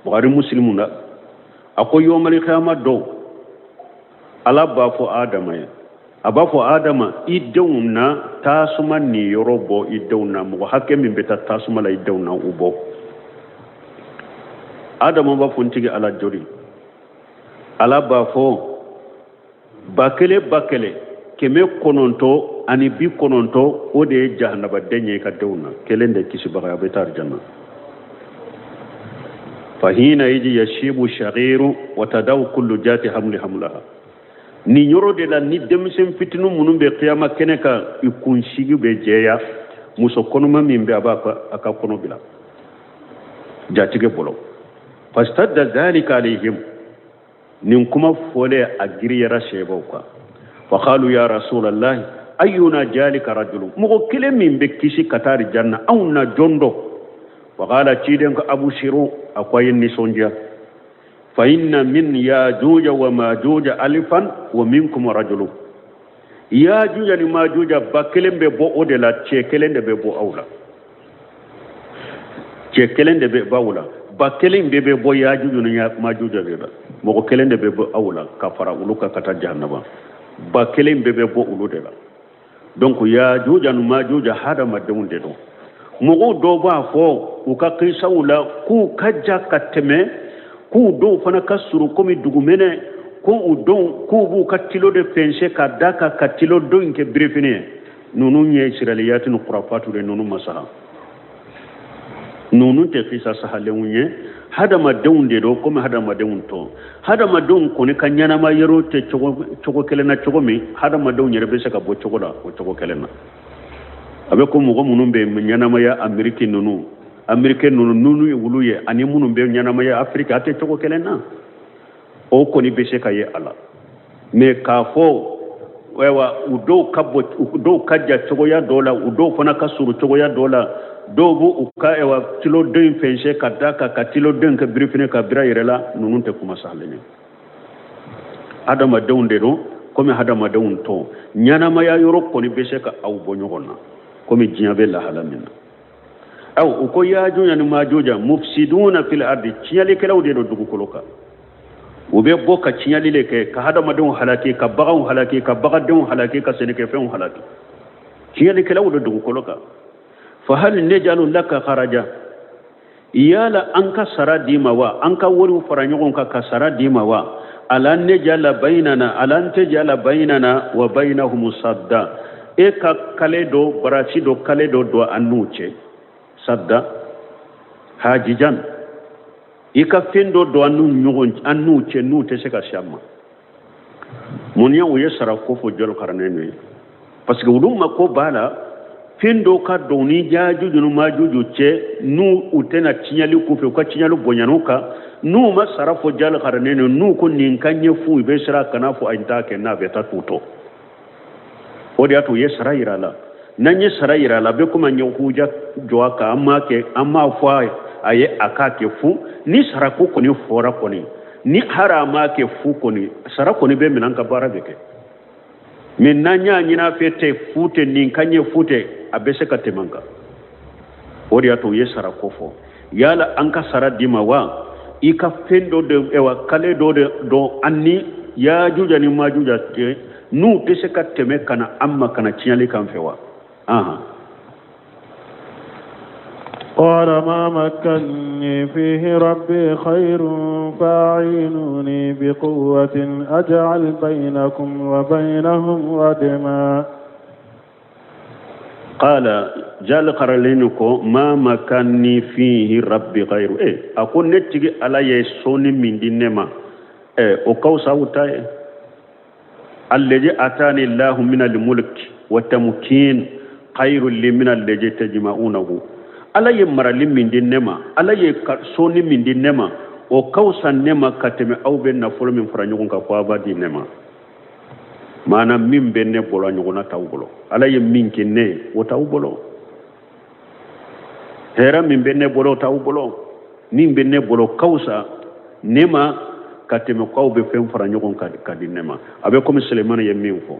[SPEAKER 2] Bukhari Muslimu la, a ko yomali kiyama don, Ala b'a fɔ Adama ye, a b'a fɔ Adama, i denw na tasuma ni yɔrɔ bɔ i denw na, mɔgɔ hakɛ min bɛ taa tasuma la i denw na, u bɔ. Adama b'a fɔ, n tigi Ala, joli? Ala b'a fɔ 1000 1000 990, o de ye jahanabaden ye i ka denw na, kelen de kisibaga ye, a bɛ taa alijanna. Fahina yiji yashibu shagiru wa tadaw kullu jati hamli hamlaha. Nin yɔrɔ de la, ni denmisɛn fitinin minnu bɛ kiyama kɛnɛ kan, i kunsigi bɛ jɛya, muso kɔnɔma min bɛ, a b'a a ka kɔnɔ bila jatigɛ bolo. Fastadda zalika alayhim, nin kuma fɔlen a giriyara sɛbaw kan. Faqalu ya rasulallahi ayyuna jalika rajulu, mɔgɔ kelen min bɛ kisi ka taa janna anw na jɔn dɔ? Faqala, ciden ko abushiru, a ko a ye nisɔndiya, fa inna min yajuja wa majuja alifan wa minkum rajulu. Yajuja ni majuja 1000 bɛ bɔ o de la, cɛ kelen de bɛ bɔ aw la, cɛ kelen de bɛ bɔ aw la. 1000 bɛɛ bɛ bɔ yajuju ni majuja de la, mɔgɔ kelen de bɛ bɔ aw la ka fara olu kan ka taa jahannama. 1000 bɛɛ bɛ bɔ olu de la. Donc yajuja ni majuja hadamadenw de don. Mɔgɔw dɔw b'a fɔ u ka kisaw la k'u ka jan ka tɛmɛ, k'u dɔw fana ka surun komi dugumɛnɛ, ko u dɔw k'u b'u ka tilo de fɛnsɛ ka da kan ka tilo dɔ in kɛ birifini ye. Ninnu ye israiliyati ni kurafatu de, ninnu ma saha, ninnu tɛ kisa sahalenw ye. Hadamadenw de don komi hadamadenw tɔ. Hadamadenw kɔni ka ɲɛnama yɔrɔ tɛ cogo kelen na cogo min, hadamadenw yɛrɛ bɛ se ka bɔ cogo la o cogo kelen na. A bɛ ko mɔgɔ minnu bɛ ɲɛnamaya Ameriki ninnu, Ameriki ninnu ninnu ye wulu ye, ani minnu bɛ ɲɛnamaya Afiriki, a tɛ cogo kelen na. O kɔni bɛ se ka ye a la. Mais k'a fɔ ayiwa u dɔw ka bɔ, u dɔw ka jan cogoya dɔ la, u dɔw fana ka surun cogoya dɔ la, dɔw b'u ka ayiwa tiloden fɛnsɛ ka da kan ka tiloden kɛ birifini ka bira yɛrɛ la, ninnu tɛ kuma sahalen ye. Hadamadenw de don komi hadamadenw tɔ. Ɲɛnamaya yɔrɔ kɔni bɛ se ka aw bɔ ɲɔgɔn na komi diɲɛ bɛ lahala min na. Aw u ko yajuja ni majuja mufsiduna fil ardi, tiɲɛlikɛlaw de don dugukolo kan. U bɛ bɔ ka tiɲɛli de kɛ, ka hadamadenw halaki, ka baganw halaki, ka bagandenw halaki, ka sɛnɛkɛfɛnw halaki. Tiɲɛlikɛlaw don dugukolo kan. Fahal najalu laka kharaja, yala an ka sara d'i ma wa? An ka wariw fara ɲɔgɔn kan ka sara d'i ma wa? Ala nejala bayinana, ala an tejala bayinana wa bayinahum sadda, e ka kale dɔ, barasi dɔ, kale dɔ don an n'u cɛ. Sadda hajijan, i ka fɛn dɔ don an n'u ɲɔgɔn, an n'u cɛ, n'u tɛ se ka se an ma. Mun ye u ye sara ko fɔ Jɔlikaranɛni ye? Parce que olu mako b'a la fɛn dɔw ka don ni Jajuju ni Majuju cɛ, n'u u tɛna tiɲɛli k'u fɛ, u ka tiɲɛli bonyana u kan. N'u ma sara fɔ Jɔlikaranɛni, n'u ko nin ka ɲɛ fu, u bɛ siran kana fɔ a t'a kɛ, n'a bɛ taa t'u tɔ. O de y'a to u ye sara yira a la. N'an ye sara yira a la, a bɛ komi an ye huja jɔ a kan, an m'a kɛ, an m'a fɔ a ye a k'a kɛ fu. Ni sarako kɔni fɔra kɔni, ni hari a m'a kɛ fu kɔni, sara kɔni bɛ minɛ, an ka baara bɛ kɛ. Mais n'an y'a ɲini a fɛ tɛ fu tɛ, nin ka ɲɛ fu tɛ, a bɛ se ka tɛmɛ an kan. O de y'a to u ye sara ko fɔ. Yala an ka sara d'i ma wa? I ka fɛn dɔ de, ayiwa kale dɔ de don an ni Yajuja ni Majuja cɛ, n'u tɛ se ka tɛmɛ ka na an ma ka na tiɲɛli k'an fɛ wa? Ahan.
[SPEAKER 1] قال ما مكني فيه ربي خير فأعينوني بقوة أجعل بينكم وبينهم ردما.
[SPEAKER 2] قال Jalikaraleni ko ma makanni fihi rabbi khairu, a ko ne tigi Ala ye sɔnni min di ne ma, o ka fisa aw ta ye. Allazi atani llahu min almulk wa tamkin khairu li min allazi tajma'unahu. Ala ye marali min di ne ma, Ala ye sɔnni min di ne ma, o ka fisa ne ma ka tɛmɛ aw bɛ nafolo min fara ɲɔgɔn kan ko a b'a di ne ma. Maana min bɛ ne bolo, a ɲɔgɔnna t'aw bolo. Ala ye min kɛ ne ye, o t'aw bolo. Hɛrɛ min bɛ ne bolo, o t'aw bolo. Min bɛ ne bolo ka fisa ne ma ka tɛmɛ k'aw bɛ fɛn fara ɲɔgɔn kan ka di ne ma. A bɛ komi Selemani ye min fɔ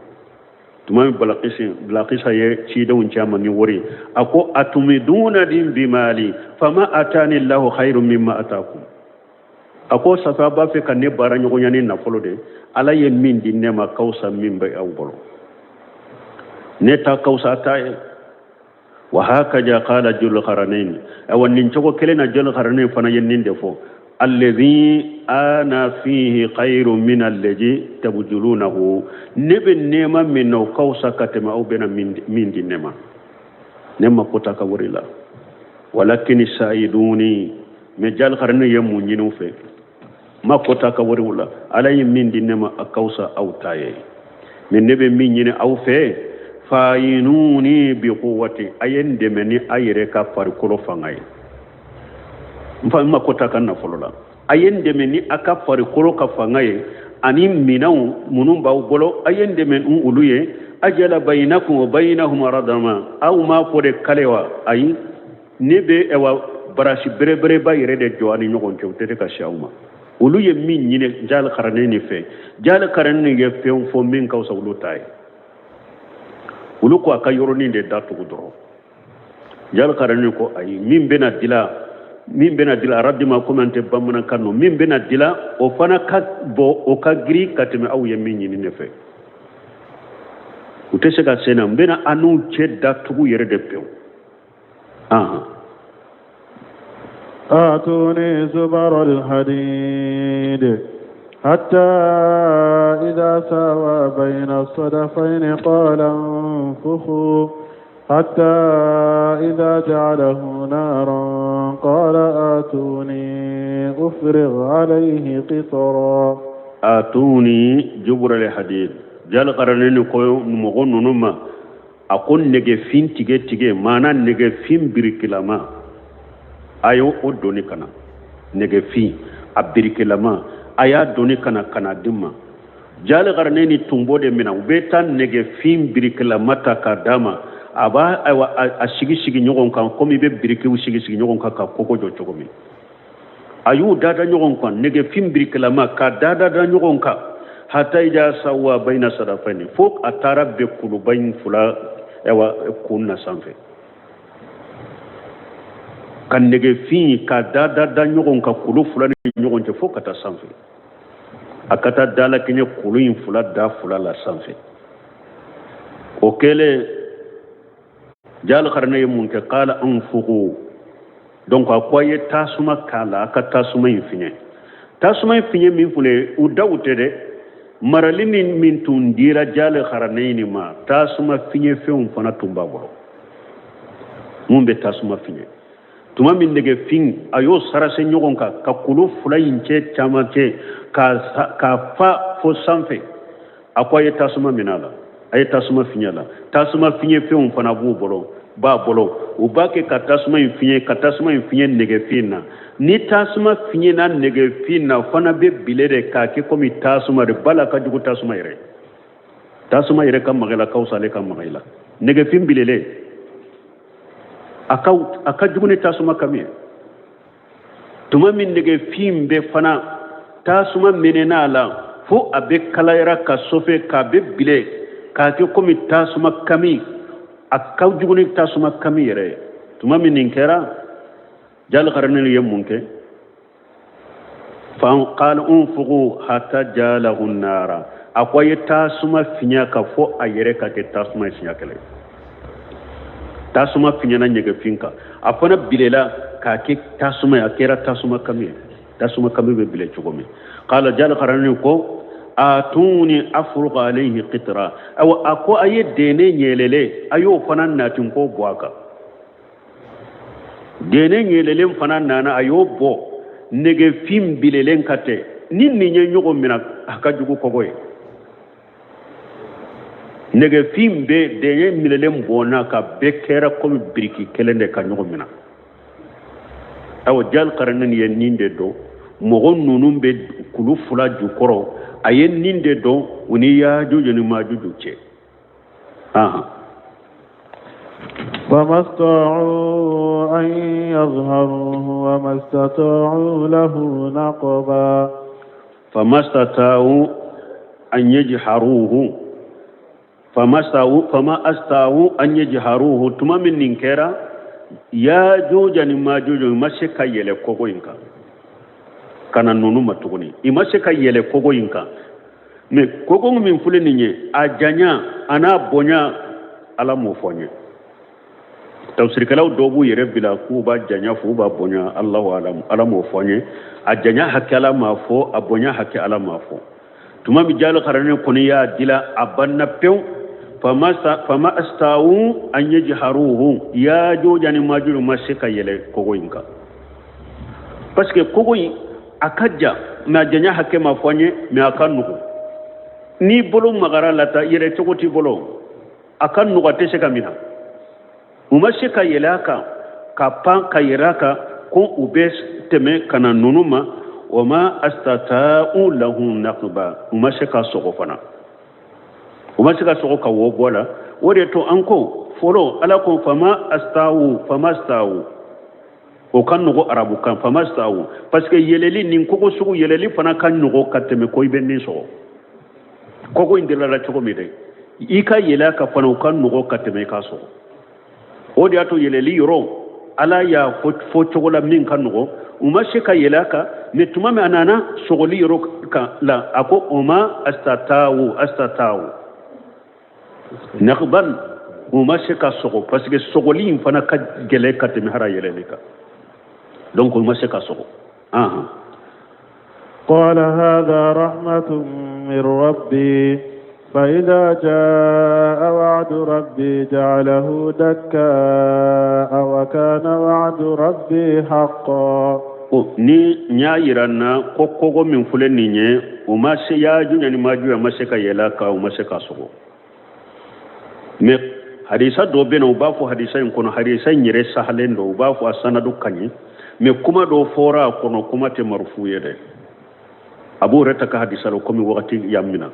[SPEAKER 2] tuma min Balakisa ye cidenw ci a ma ni wari, a ko atumiduna din bimali fama atani lahu khairu mimma atakum. A ko safa b'a fɛ ka ne baara ɲɔgɔnya ni nafolo de, Ala ye min di ne ma ka fisa min bɛ aw bolo, ne ta ka fisa ta ye. Wa hakaja qala Julkaranaini, awa nin cogo kelen na Julkaranaini fana ye nin de fɔ, allazi ana fihi khairu min allazi tabjulunahu, ne bɛ nɛɛma min na o ka fisa ka tɛmɛ aw bɛna min di ne ma, ne mako t'a ka wari la. Walakin saiduni, mais Jalkarani ye mun ɲini u fɛ? Mako t'a ka wariw la, Ala ye min di ne ma a ka fisa aw ta ye, mais ne bɛ min ɲini aw fɛ, fayinuni bi quwwati, a ye n dɛmɛ ni a yɛrɛ ka farikolo fanga ye. N fa n mako t'a ka nafolo la, a ye n dɛmɛ ni a ka farikolo ka fanga ye, ani minɛnw minnu b'aw bolo, a ye n dɛmɛ ni olu ye. Ajala bayinakum wa bayinahum radama, aw m'a fɔ de kale wa? Ayi, ne bɛ ayiwa barasi berebereba yɛrɛ de jɔ a ni ɲɔgɔn cɛ, u tɛ se ka se aw ma. Olu ye min ɲini Jalkaranaini fɛ, Jalkaranaini ye fɛn fɔ min ka fisa olu ta ye. Olu ko a ka yɔrɔnin de datugu dɔrɔn. Jalkaranaini ko ayi, min bɛna dila, min bɛna dila aradima, komi an tɛ bamanankan nɔ, min bɛna dila o fana ka bɔ, o ka girin ka tɛmɛ aw ye min ɲini ne fɛ. U tɛ se ka se na, n bɛna an n'u cɛ datugu yɛrɛ de pewu.
[SPEAKER 1] آتوني زبر الحديد حتى إذا ساوى بين الصدفين قال انفخوا حتى إذا جعله نارا قال آتوني أفرغ عليه قطرا
[SPEAKER 2] آتوني زبر الحديد Jalkaranɛni ko mɔgɔ ninnu ma a ko nɛgɛfin tigɛ tigɛ maana nɛgɛfin birikilama a y'o o doni ka na nɛgɛfin a birikilama a y'a doni ka na ka na di n ma Jalkaranɛni tun b'o de minɛ u bɛ taa nɛgɛfin birikilama ta k'a d'a ma a b'a ayiwa a sigi sigi ɲɔgɔn kan komi i bɛ birikiw sigi sigi ɲɔgɔn kan ka kogo jɔ cogo min a y'u dada ɲɔgɔn kan nɛgɛfin birikilama ka dada da ɲɔgɔn kan hata ida sawa bayina sadafaini fo a taara bɛn kuluba in fila ayiwa kun na sanfɛ ka nɛgɛfin ka dada da ɲɔgɔn kan kulu fila ni ɲɔgɔn cɛ fo ka taa sanfɛ a ka taa dalakɛɲɛ kulu in fila da fila la sanfɛ o kɛlen Jalkarana ye mun kɛ kala anfuku donc a ko a ye tasuma k'a la a ka tasuma in fiɲɛ tasuma in fiɲɛ min filɛ u daw tɛ dɛ marali ni min tun dira Jalkaranɛni ma tasuma fiɲɛ fɛnw fana tun b'a bolo mun bɛ tasuma fiɲɛ tuma min nɛgɛfin a y'o sarase ɲɔgɔn kan ka kulu fila in cɛ caman cɛ k'a fa fo sanfɛ a ko a ye tasuma minɛ a la a ye tasuma fiɲɛ la tasuma fiɲɛ fɛnw fana b'u bolo b'a bolo u b'a kɛ ka tasuma in fiɲɛ ka tasuma in fiɲɛ nɛgɛfin na ni tasuma fiɲɛna nɛgɛfin na fana bɛ bile de k'a kɛ komi tasuma de bala ka jugu tasuma yɛrɛ tasuma yɛrɛ ka maga i la ka fisa ale ka maga i la nɛgɛfin bilelen a ka jugu ni tasuma kami ye tuma min nɛgɛfin bɛ fana tasuma mɛnɛna a la fo a bɛ kalayara ka sofe k'a bɛ bile k'a kɛ komi tasuma kami a ka jugu ni tasuma kami yɛrɛ ye tuma min nin kɛra Jalkaranɛni ye mun kɛ qala unfuku hata jalahu nara a ko a ye tasuma fiɲɛ ka fɔ a yɛrɛ ka kɛ tasuma ye siɲɛ kelen tasuma fiɲɛna ɲɛgɛfin kan a fana bilela k'a kɛ tasuma ye a kɛra tasuma kami ye tasuma kami bɛ bile cogo min qala Jalkaranɛni ko atuni afruq alayhi qitra awa a ko a ye dɛnɛ ɲɛlɛlen a y'o fana natin k'o bɔn a kan dɛnɛ ɲɛlɛlen fana nana a y'o bɔ nɛgɛfin bilelen ka tɛ ni nin ye ɲɔgɔn minɛ a ka jugu kɔgɔ ye nɛgɛfin bɛ dɛnɛ minɛlen bɔnna ka bɛɛ kɛra komi biriki kelen de ka ɲɔgɔn minɛ awa Jalkaranɛni ye nin de dɔn mɔgɔ ninnu bɛ kulu fila jukɔrɔ a ye nin de dɔn u ni Yajuju ni Majuju cɛ
[SPEAKER 1] فما استطاعوا أن يظهروه وما استطاعوا له نقبا
[SPEAKER 2] فما استطاعوا أن يجحروه فما استطاعوا أن يجحروه tuma min nin kɛra Yajuja ni Majuju i ma se ka yɛlɛ kogo in kan ka na ninnu ma tuguni i ma se ka yɛlɛ kogo in kan mais kogo min filɛ nin ye a janya a n'a bonya ala m'o fɔ n ye tafsirikɛlaw dɔw b'u yɛrɛ bila k'u b'a janya fɔ u b'a bonya alahu alam ala m'o fɔ n ye a janya hakɛ ala m'a fɔ a bonya hakɛ ala m'a fɔ tuma min Jalkaranɛ kɔni y'a dila a banna pewu fama astawu an yajharuhu Yajuja ni Majuju ma se ka yɛlɛ kogo in kan parce que kogo in a ka jan mais a janya hakɛ ma fɔ an ye mais a ka nugu n'i bolo magara la ta yɛlɛ cogo t'i bolo a ka nugu a tɛ se ka minɛ u ma se ka yɛlɛ a kan ka pan ka yɛlɛ a kan ko u bɛ tɛmɛ ka na ninnu ma wa ma astata'u lahu naqba u ma se ka sɔgɔ fana u ma se ka sɔgɔ ka wo bɔ la o de to an ko fɔlɔ ala ko fama astawu fama astawu o ka nɔgɔ arabu kan fama stawu parce que yɛlɛli nin kogo sugu yɛlɛli fana ka nɔgɔ ka tɛmɛ ko i bɛ nin sɔgɔ kogo in delila cogo min dɛ i ka yɛlɛ a kan fana o ka nɔgɔ ka tɛmɛ i k'a sɔgɔ o de y'a to yɛlɛli yɔrɔ ala y'a fɔ fɔ cogo la min ka nɔgɔ u ma se ka yɛlɛ a kan mais tuma min a nana sɔgɔli yɔrɔ kan la a ko o ma astatawu astatawu naqban u ma se ka sɔgɔ parce que sɔgɔli in fana ka gɛlɛn ka tɛmɛ hara yɛlɛli kan. Donc o ma se ka sɔgɔ. Ahan.
[SPEAKER 1] قال هذا رحمة من ربي فإذا جاء وعد ربي جعله دكاء وكان وعد ربي حقا.
[SPEAKER 2] Ko ni n y'a yira n na ko kogo min filɛ nin ye, u ma se, Yajuja ni Majuja ma se ka yɛlɛ a kan, u ma se ka sɔgɔ. Mais hadisa dɔ bɛ na, u b'a fɔ hadisa in kɔnɔ, hadisa in yɛrɛ sahalen don, u b'a fɔ a sanadu ka ɲi, mais kuma dɔ fɔra a kɔnɔ, kuma tɛ marufu ye dɛ. Abu Hurairata ka hadisa la, komi wagati y'an mina,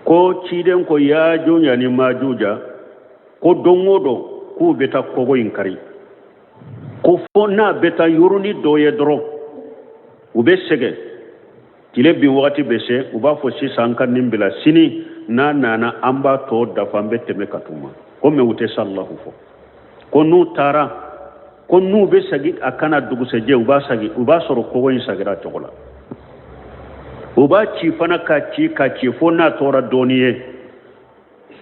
[SPEAKER 2] ko ciden ko Yajuja ni Majuja ko don o don k'u bɛ taa kogo in kari, ko fo n'a bɛ taa yɔrɔnin dɔ ye dɔrɔn u bɛ sɛgɛn, tile bin wagati bɛ se, u b'a fɔ sisan an ka nin bila, sini n'a nana an b'a tɔ dafa, an bɛ tɛmɛ ka t'u ma. Ko mais u tɛ salahu fɔ, ko n'u taara, ko n'u bɛ segin a kana dugusɛjɛ, u b'a sagi, u b'a sɔrɔ kogo in sagira cogo la. U b'a ci fana, ka ci, ka ci, fo n'a tora dɔɔni ye,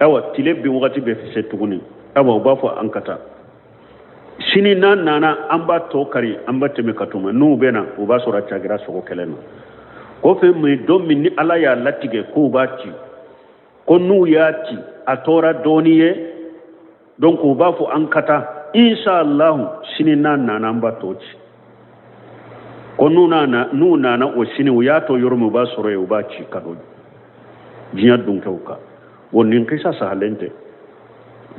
[SPEAKER 2] awa tile bin wagati bɛ se tuguni, awa u b'a fɔ an ka taa, sini n'a nana an b'a tɔ kari, an b'a tɛmɛ ka t'u ma. N'u bɛ na, u b'a sɔrɔ a cagira sogo kɛlɛ ma. Kɔfɛ min don min ni Ala y'a latigɛ k'u b'a ci, ko n'u y'a ci a tora dɔɔni ye, donc u b'a fɔ an ka taa, inshallah sini n'a nana an b'a tɔ ci. Ko n'u nana, n'u nana o sini, u y'a to yɔrɔ min, u b'a sɔrɔ yen, u b'a ci ka don diɲɛ dunkɛw kan. O nin kisa sahalen tɛ.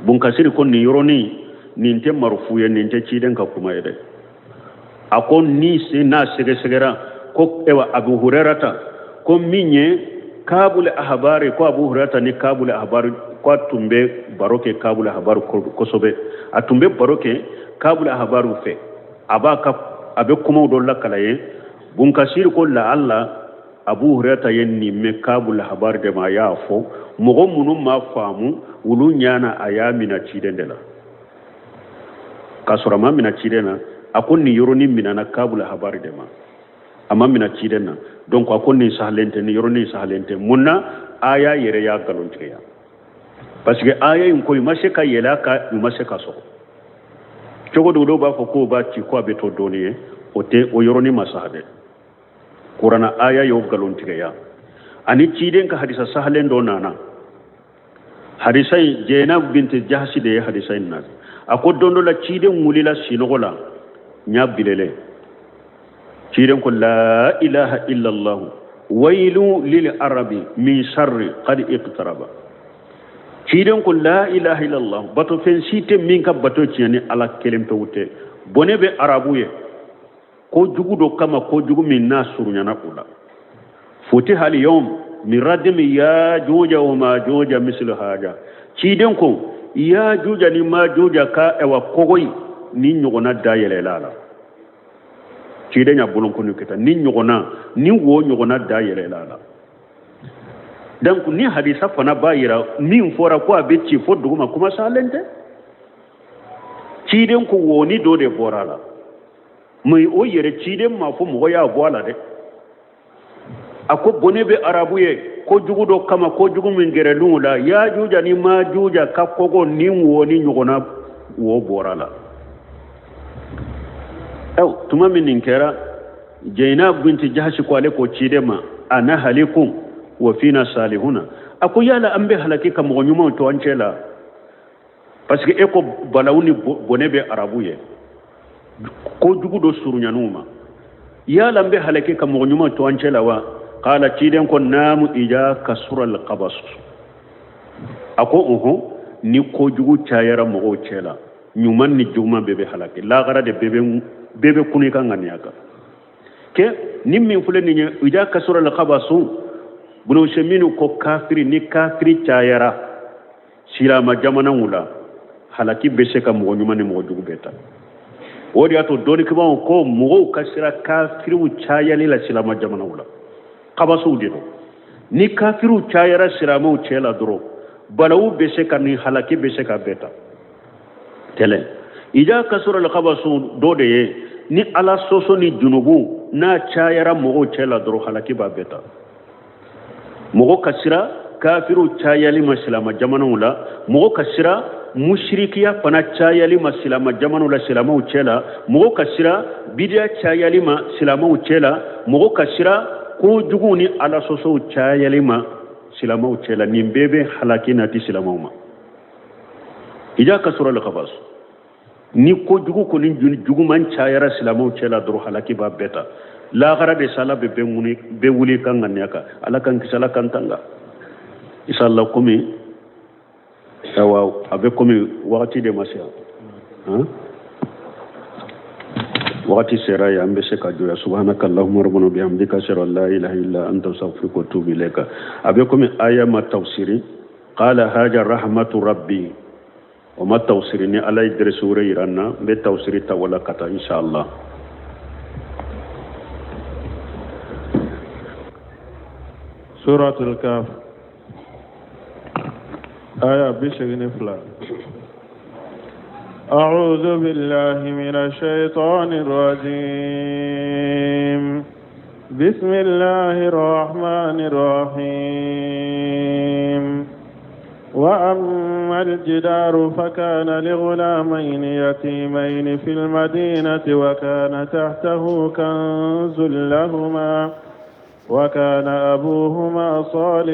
[SPEAKER 2] Bunkasiri ko nin yɔrɔnin nin tɛ marufu ye, nin tɛ ciden ka kuma ye dɛ. A ko ni sen n'a sɛgɛsɛgɛra ko ewa Abu Hurairata ko min ye Kabul Ahbari, ko Abu Hurairata ni Kabul Ahbari ko a tun bɛ baro kɛ Kabul Ahbari kosɛbɛ, a tun bɛ baro kɛ Kabul Ahbari fɛ, a b'a ka a bɛ kumaw dɔ lakala ye. Bunkasiri ko laala Abu Hurairata ye nin mɛn Kabul Ahbari de ma, a y'a fɔ mɔgɔ minnu ma faamu olu ɲana, a y'a minɛ ciden de la, k'a sɔrɔ a ma minɛ ciden na. A ko nin yɔrɔnin minɛna Kabul Ahbari de ma, a ma minɛ ciden na. Donc a ko nin sahalen tɛ, nin yɔrɔnin sahalen tɛ. Mun na aya yɛrɛ y'a nkalontigiya? Parce que aya in ko i ma se ka yɛlɛ a kan, i ma se ka sɔgɔ cogo dɔw b'a fɔ k'o b'a ci ko a bɛ to dɔɔni ye, o tɛ, o yɔrɔnin ma saha dɛ. Kurana aya y'o nkalontigiya. Ani ciden ka hadisa sahalen dɔ nana, hadisa in Jɛnab binti Jahasi de ye hadisa in nati. A ko don dɔ la ciden wulila sinɔgɔ la, ɲa bilelen, ciden ko la ilaha illallah wailu lil arabi min sharri qad iqtaraba. Ciden ko la ilaha illallah, bato fɛn si tɛ min ka bato tiɲɛ ni Ala kelen pewu tɛ, bɔnɛ bɛ arabu ye ko jugu dɔ kama, ko jugu min n'a surunyana u la. Futiha al yawm min radimi yajuja wa majuja mislu haja. Ciden ko yajuja ni majuja ka ewa kogoyi ni ɲɔgɔnna dayɛlɛla la. Ciden y'a bolonkɔni kɛ tan, ni ɲɔgɔnna ni wo ɲɔgɔnna dayɛlɛla la. Donc ni hadisa fana b'a yira min fɔra ko a bɛ ci fo duguma, kuma salen tɛ. Ciden ko woni dɔ de bɔra a la, mais o yɛrɛ ciden ma fɔ mɔgɔ y'a bɔ a la dɛ. A ko bɔnɛ bɛ arabu ye ko jugu dɔ kama, ko jugu min gɛrɛl'u la, yajuja ni majuja ka kɔgɔ ni wo ni ɲɔgɔnna wo bɔra la. Ɛw tuma min nin kɛra, Jɛnab binti Jahasi ko ale ko ciden ma, ana halikum wa fina salihuna. A ko yala an bɛ halaki ka mɔgɔ ɲumanw to an cɛ la, parce que e ko balawu ni bɔnɛ bɛ arabu ye, ko jugu dɔ surunyan'u ma, yala an bɛ halaki ka mɔgɔ ɲuman to an cɛ la wa? Kala ciden ko naamu ija kasura alqabas. A ko ɔhɔn, ni kojugu cayara mɔgɔw cɛ la, ɲuman ni juguman bɛɛ bɛ halaki, lagara de bɛɛ bɛ kun i ka ŋaniya kan. Kɛ ni min filɛ nin ye, ija kasura alqabasu, Bunu Usaymin ko kafiri ni kafiri cayara silama jamanaw la, halaki bɛ se ka mɔgɔ ɲuman ni mɔgɔ jugu bɛɛ ta. O de y'a to dɔnnikɛbaaw ko mɔgɔw ka sira kafiriw cayali la silama jamanaw la, kabasuw de don. Ni kafiriw cayara silamaw cɛ la dɔrɔn, balawu bɛ se ka ni halaki bɛ se ka bɛɛ ta. Kɛlɛ ija kasura alkabasu dɔ de ye, ni Ala sɔsɔ ni junubu n'a cayara mɔgɔw cɛ la dɔrɔn, halaki b'a bɛɛ ta. Mɔgɔ ka sira kafiriw cayali ma silama jamanaw la, mɔgɔ ka sira musirikiya fana cayali ma silama jamanaw la silamaw cɛ la mɔgɔ ka sira bidiya cayali ma silamaw cɛ la mɔgɔ ka sira kojuguw ni ala sɔsɔw cayali ma silamaw cɛ la nin bɛɛ bɛ halaki nati silamaw ma ija kasura lakabasu ni kojugu kɔni juguman cayara silamɛw cɛ la dɔrɔn halaki b'a bɛɛ ta lahara de sa ala bɛ bɛɛ wuli ka ŋaniya kan ala k'an kisi ala k'an tanga inshallah komi awa a bɛ komi wagati de ma se yan wagati sera yan an bɛ se ka jɔ yan subhanaka allahumma rabbana bihamdika ashhadu an la ilaha illa anta astaghfiruka wa atubu ilayka a bɛ komi aya ma tafsiri qala haja rahmatu rabbi o ma tawsiri ni ala ye dɛrɛsi wɛrɛ yira n na n bɛ tawsiri ta wala ka taa inshallah
[SPEAKER 1] suratul kaf aya 82 أعوذ بالله من الشيطان الرجيم بسم الله الرحمن الرحيم وأما الجدار فكان لغلامين يتيمين في المدينة وكان تحته كنز لهما وكان أبوهما صالحا.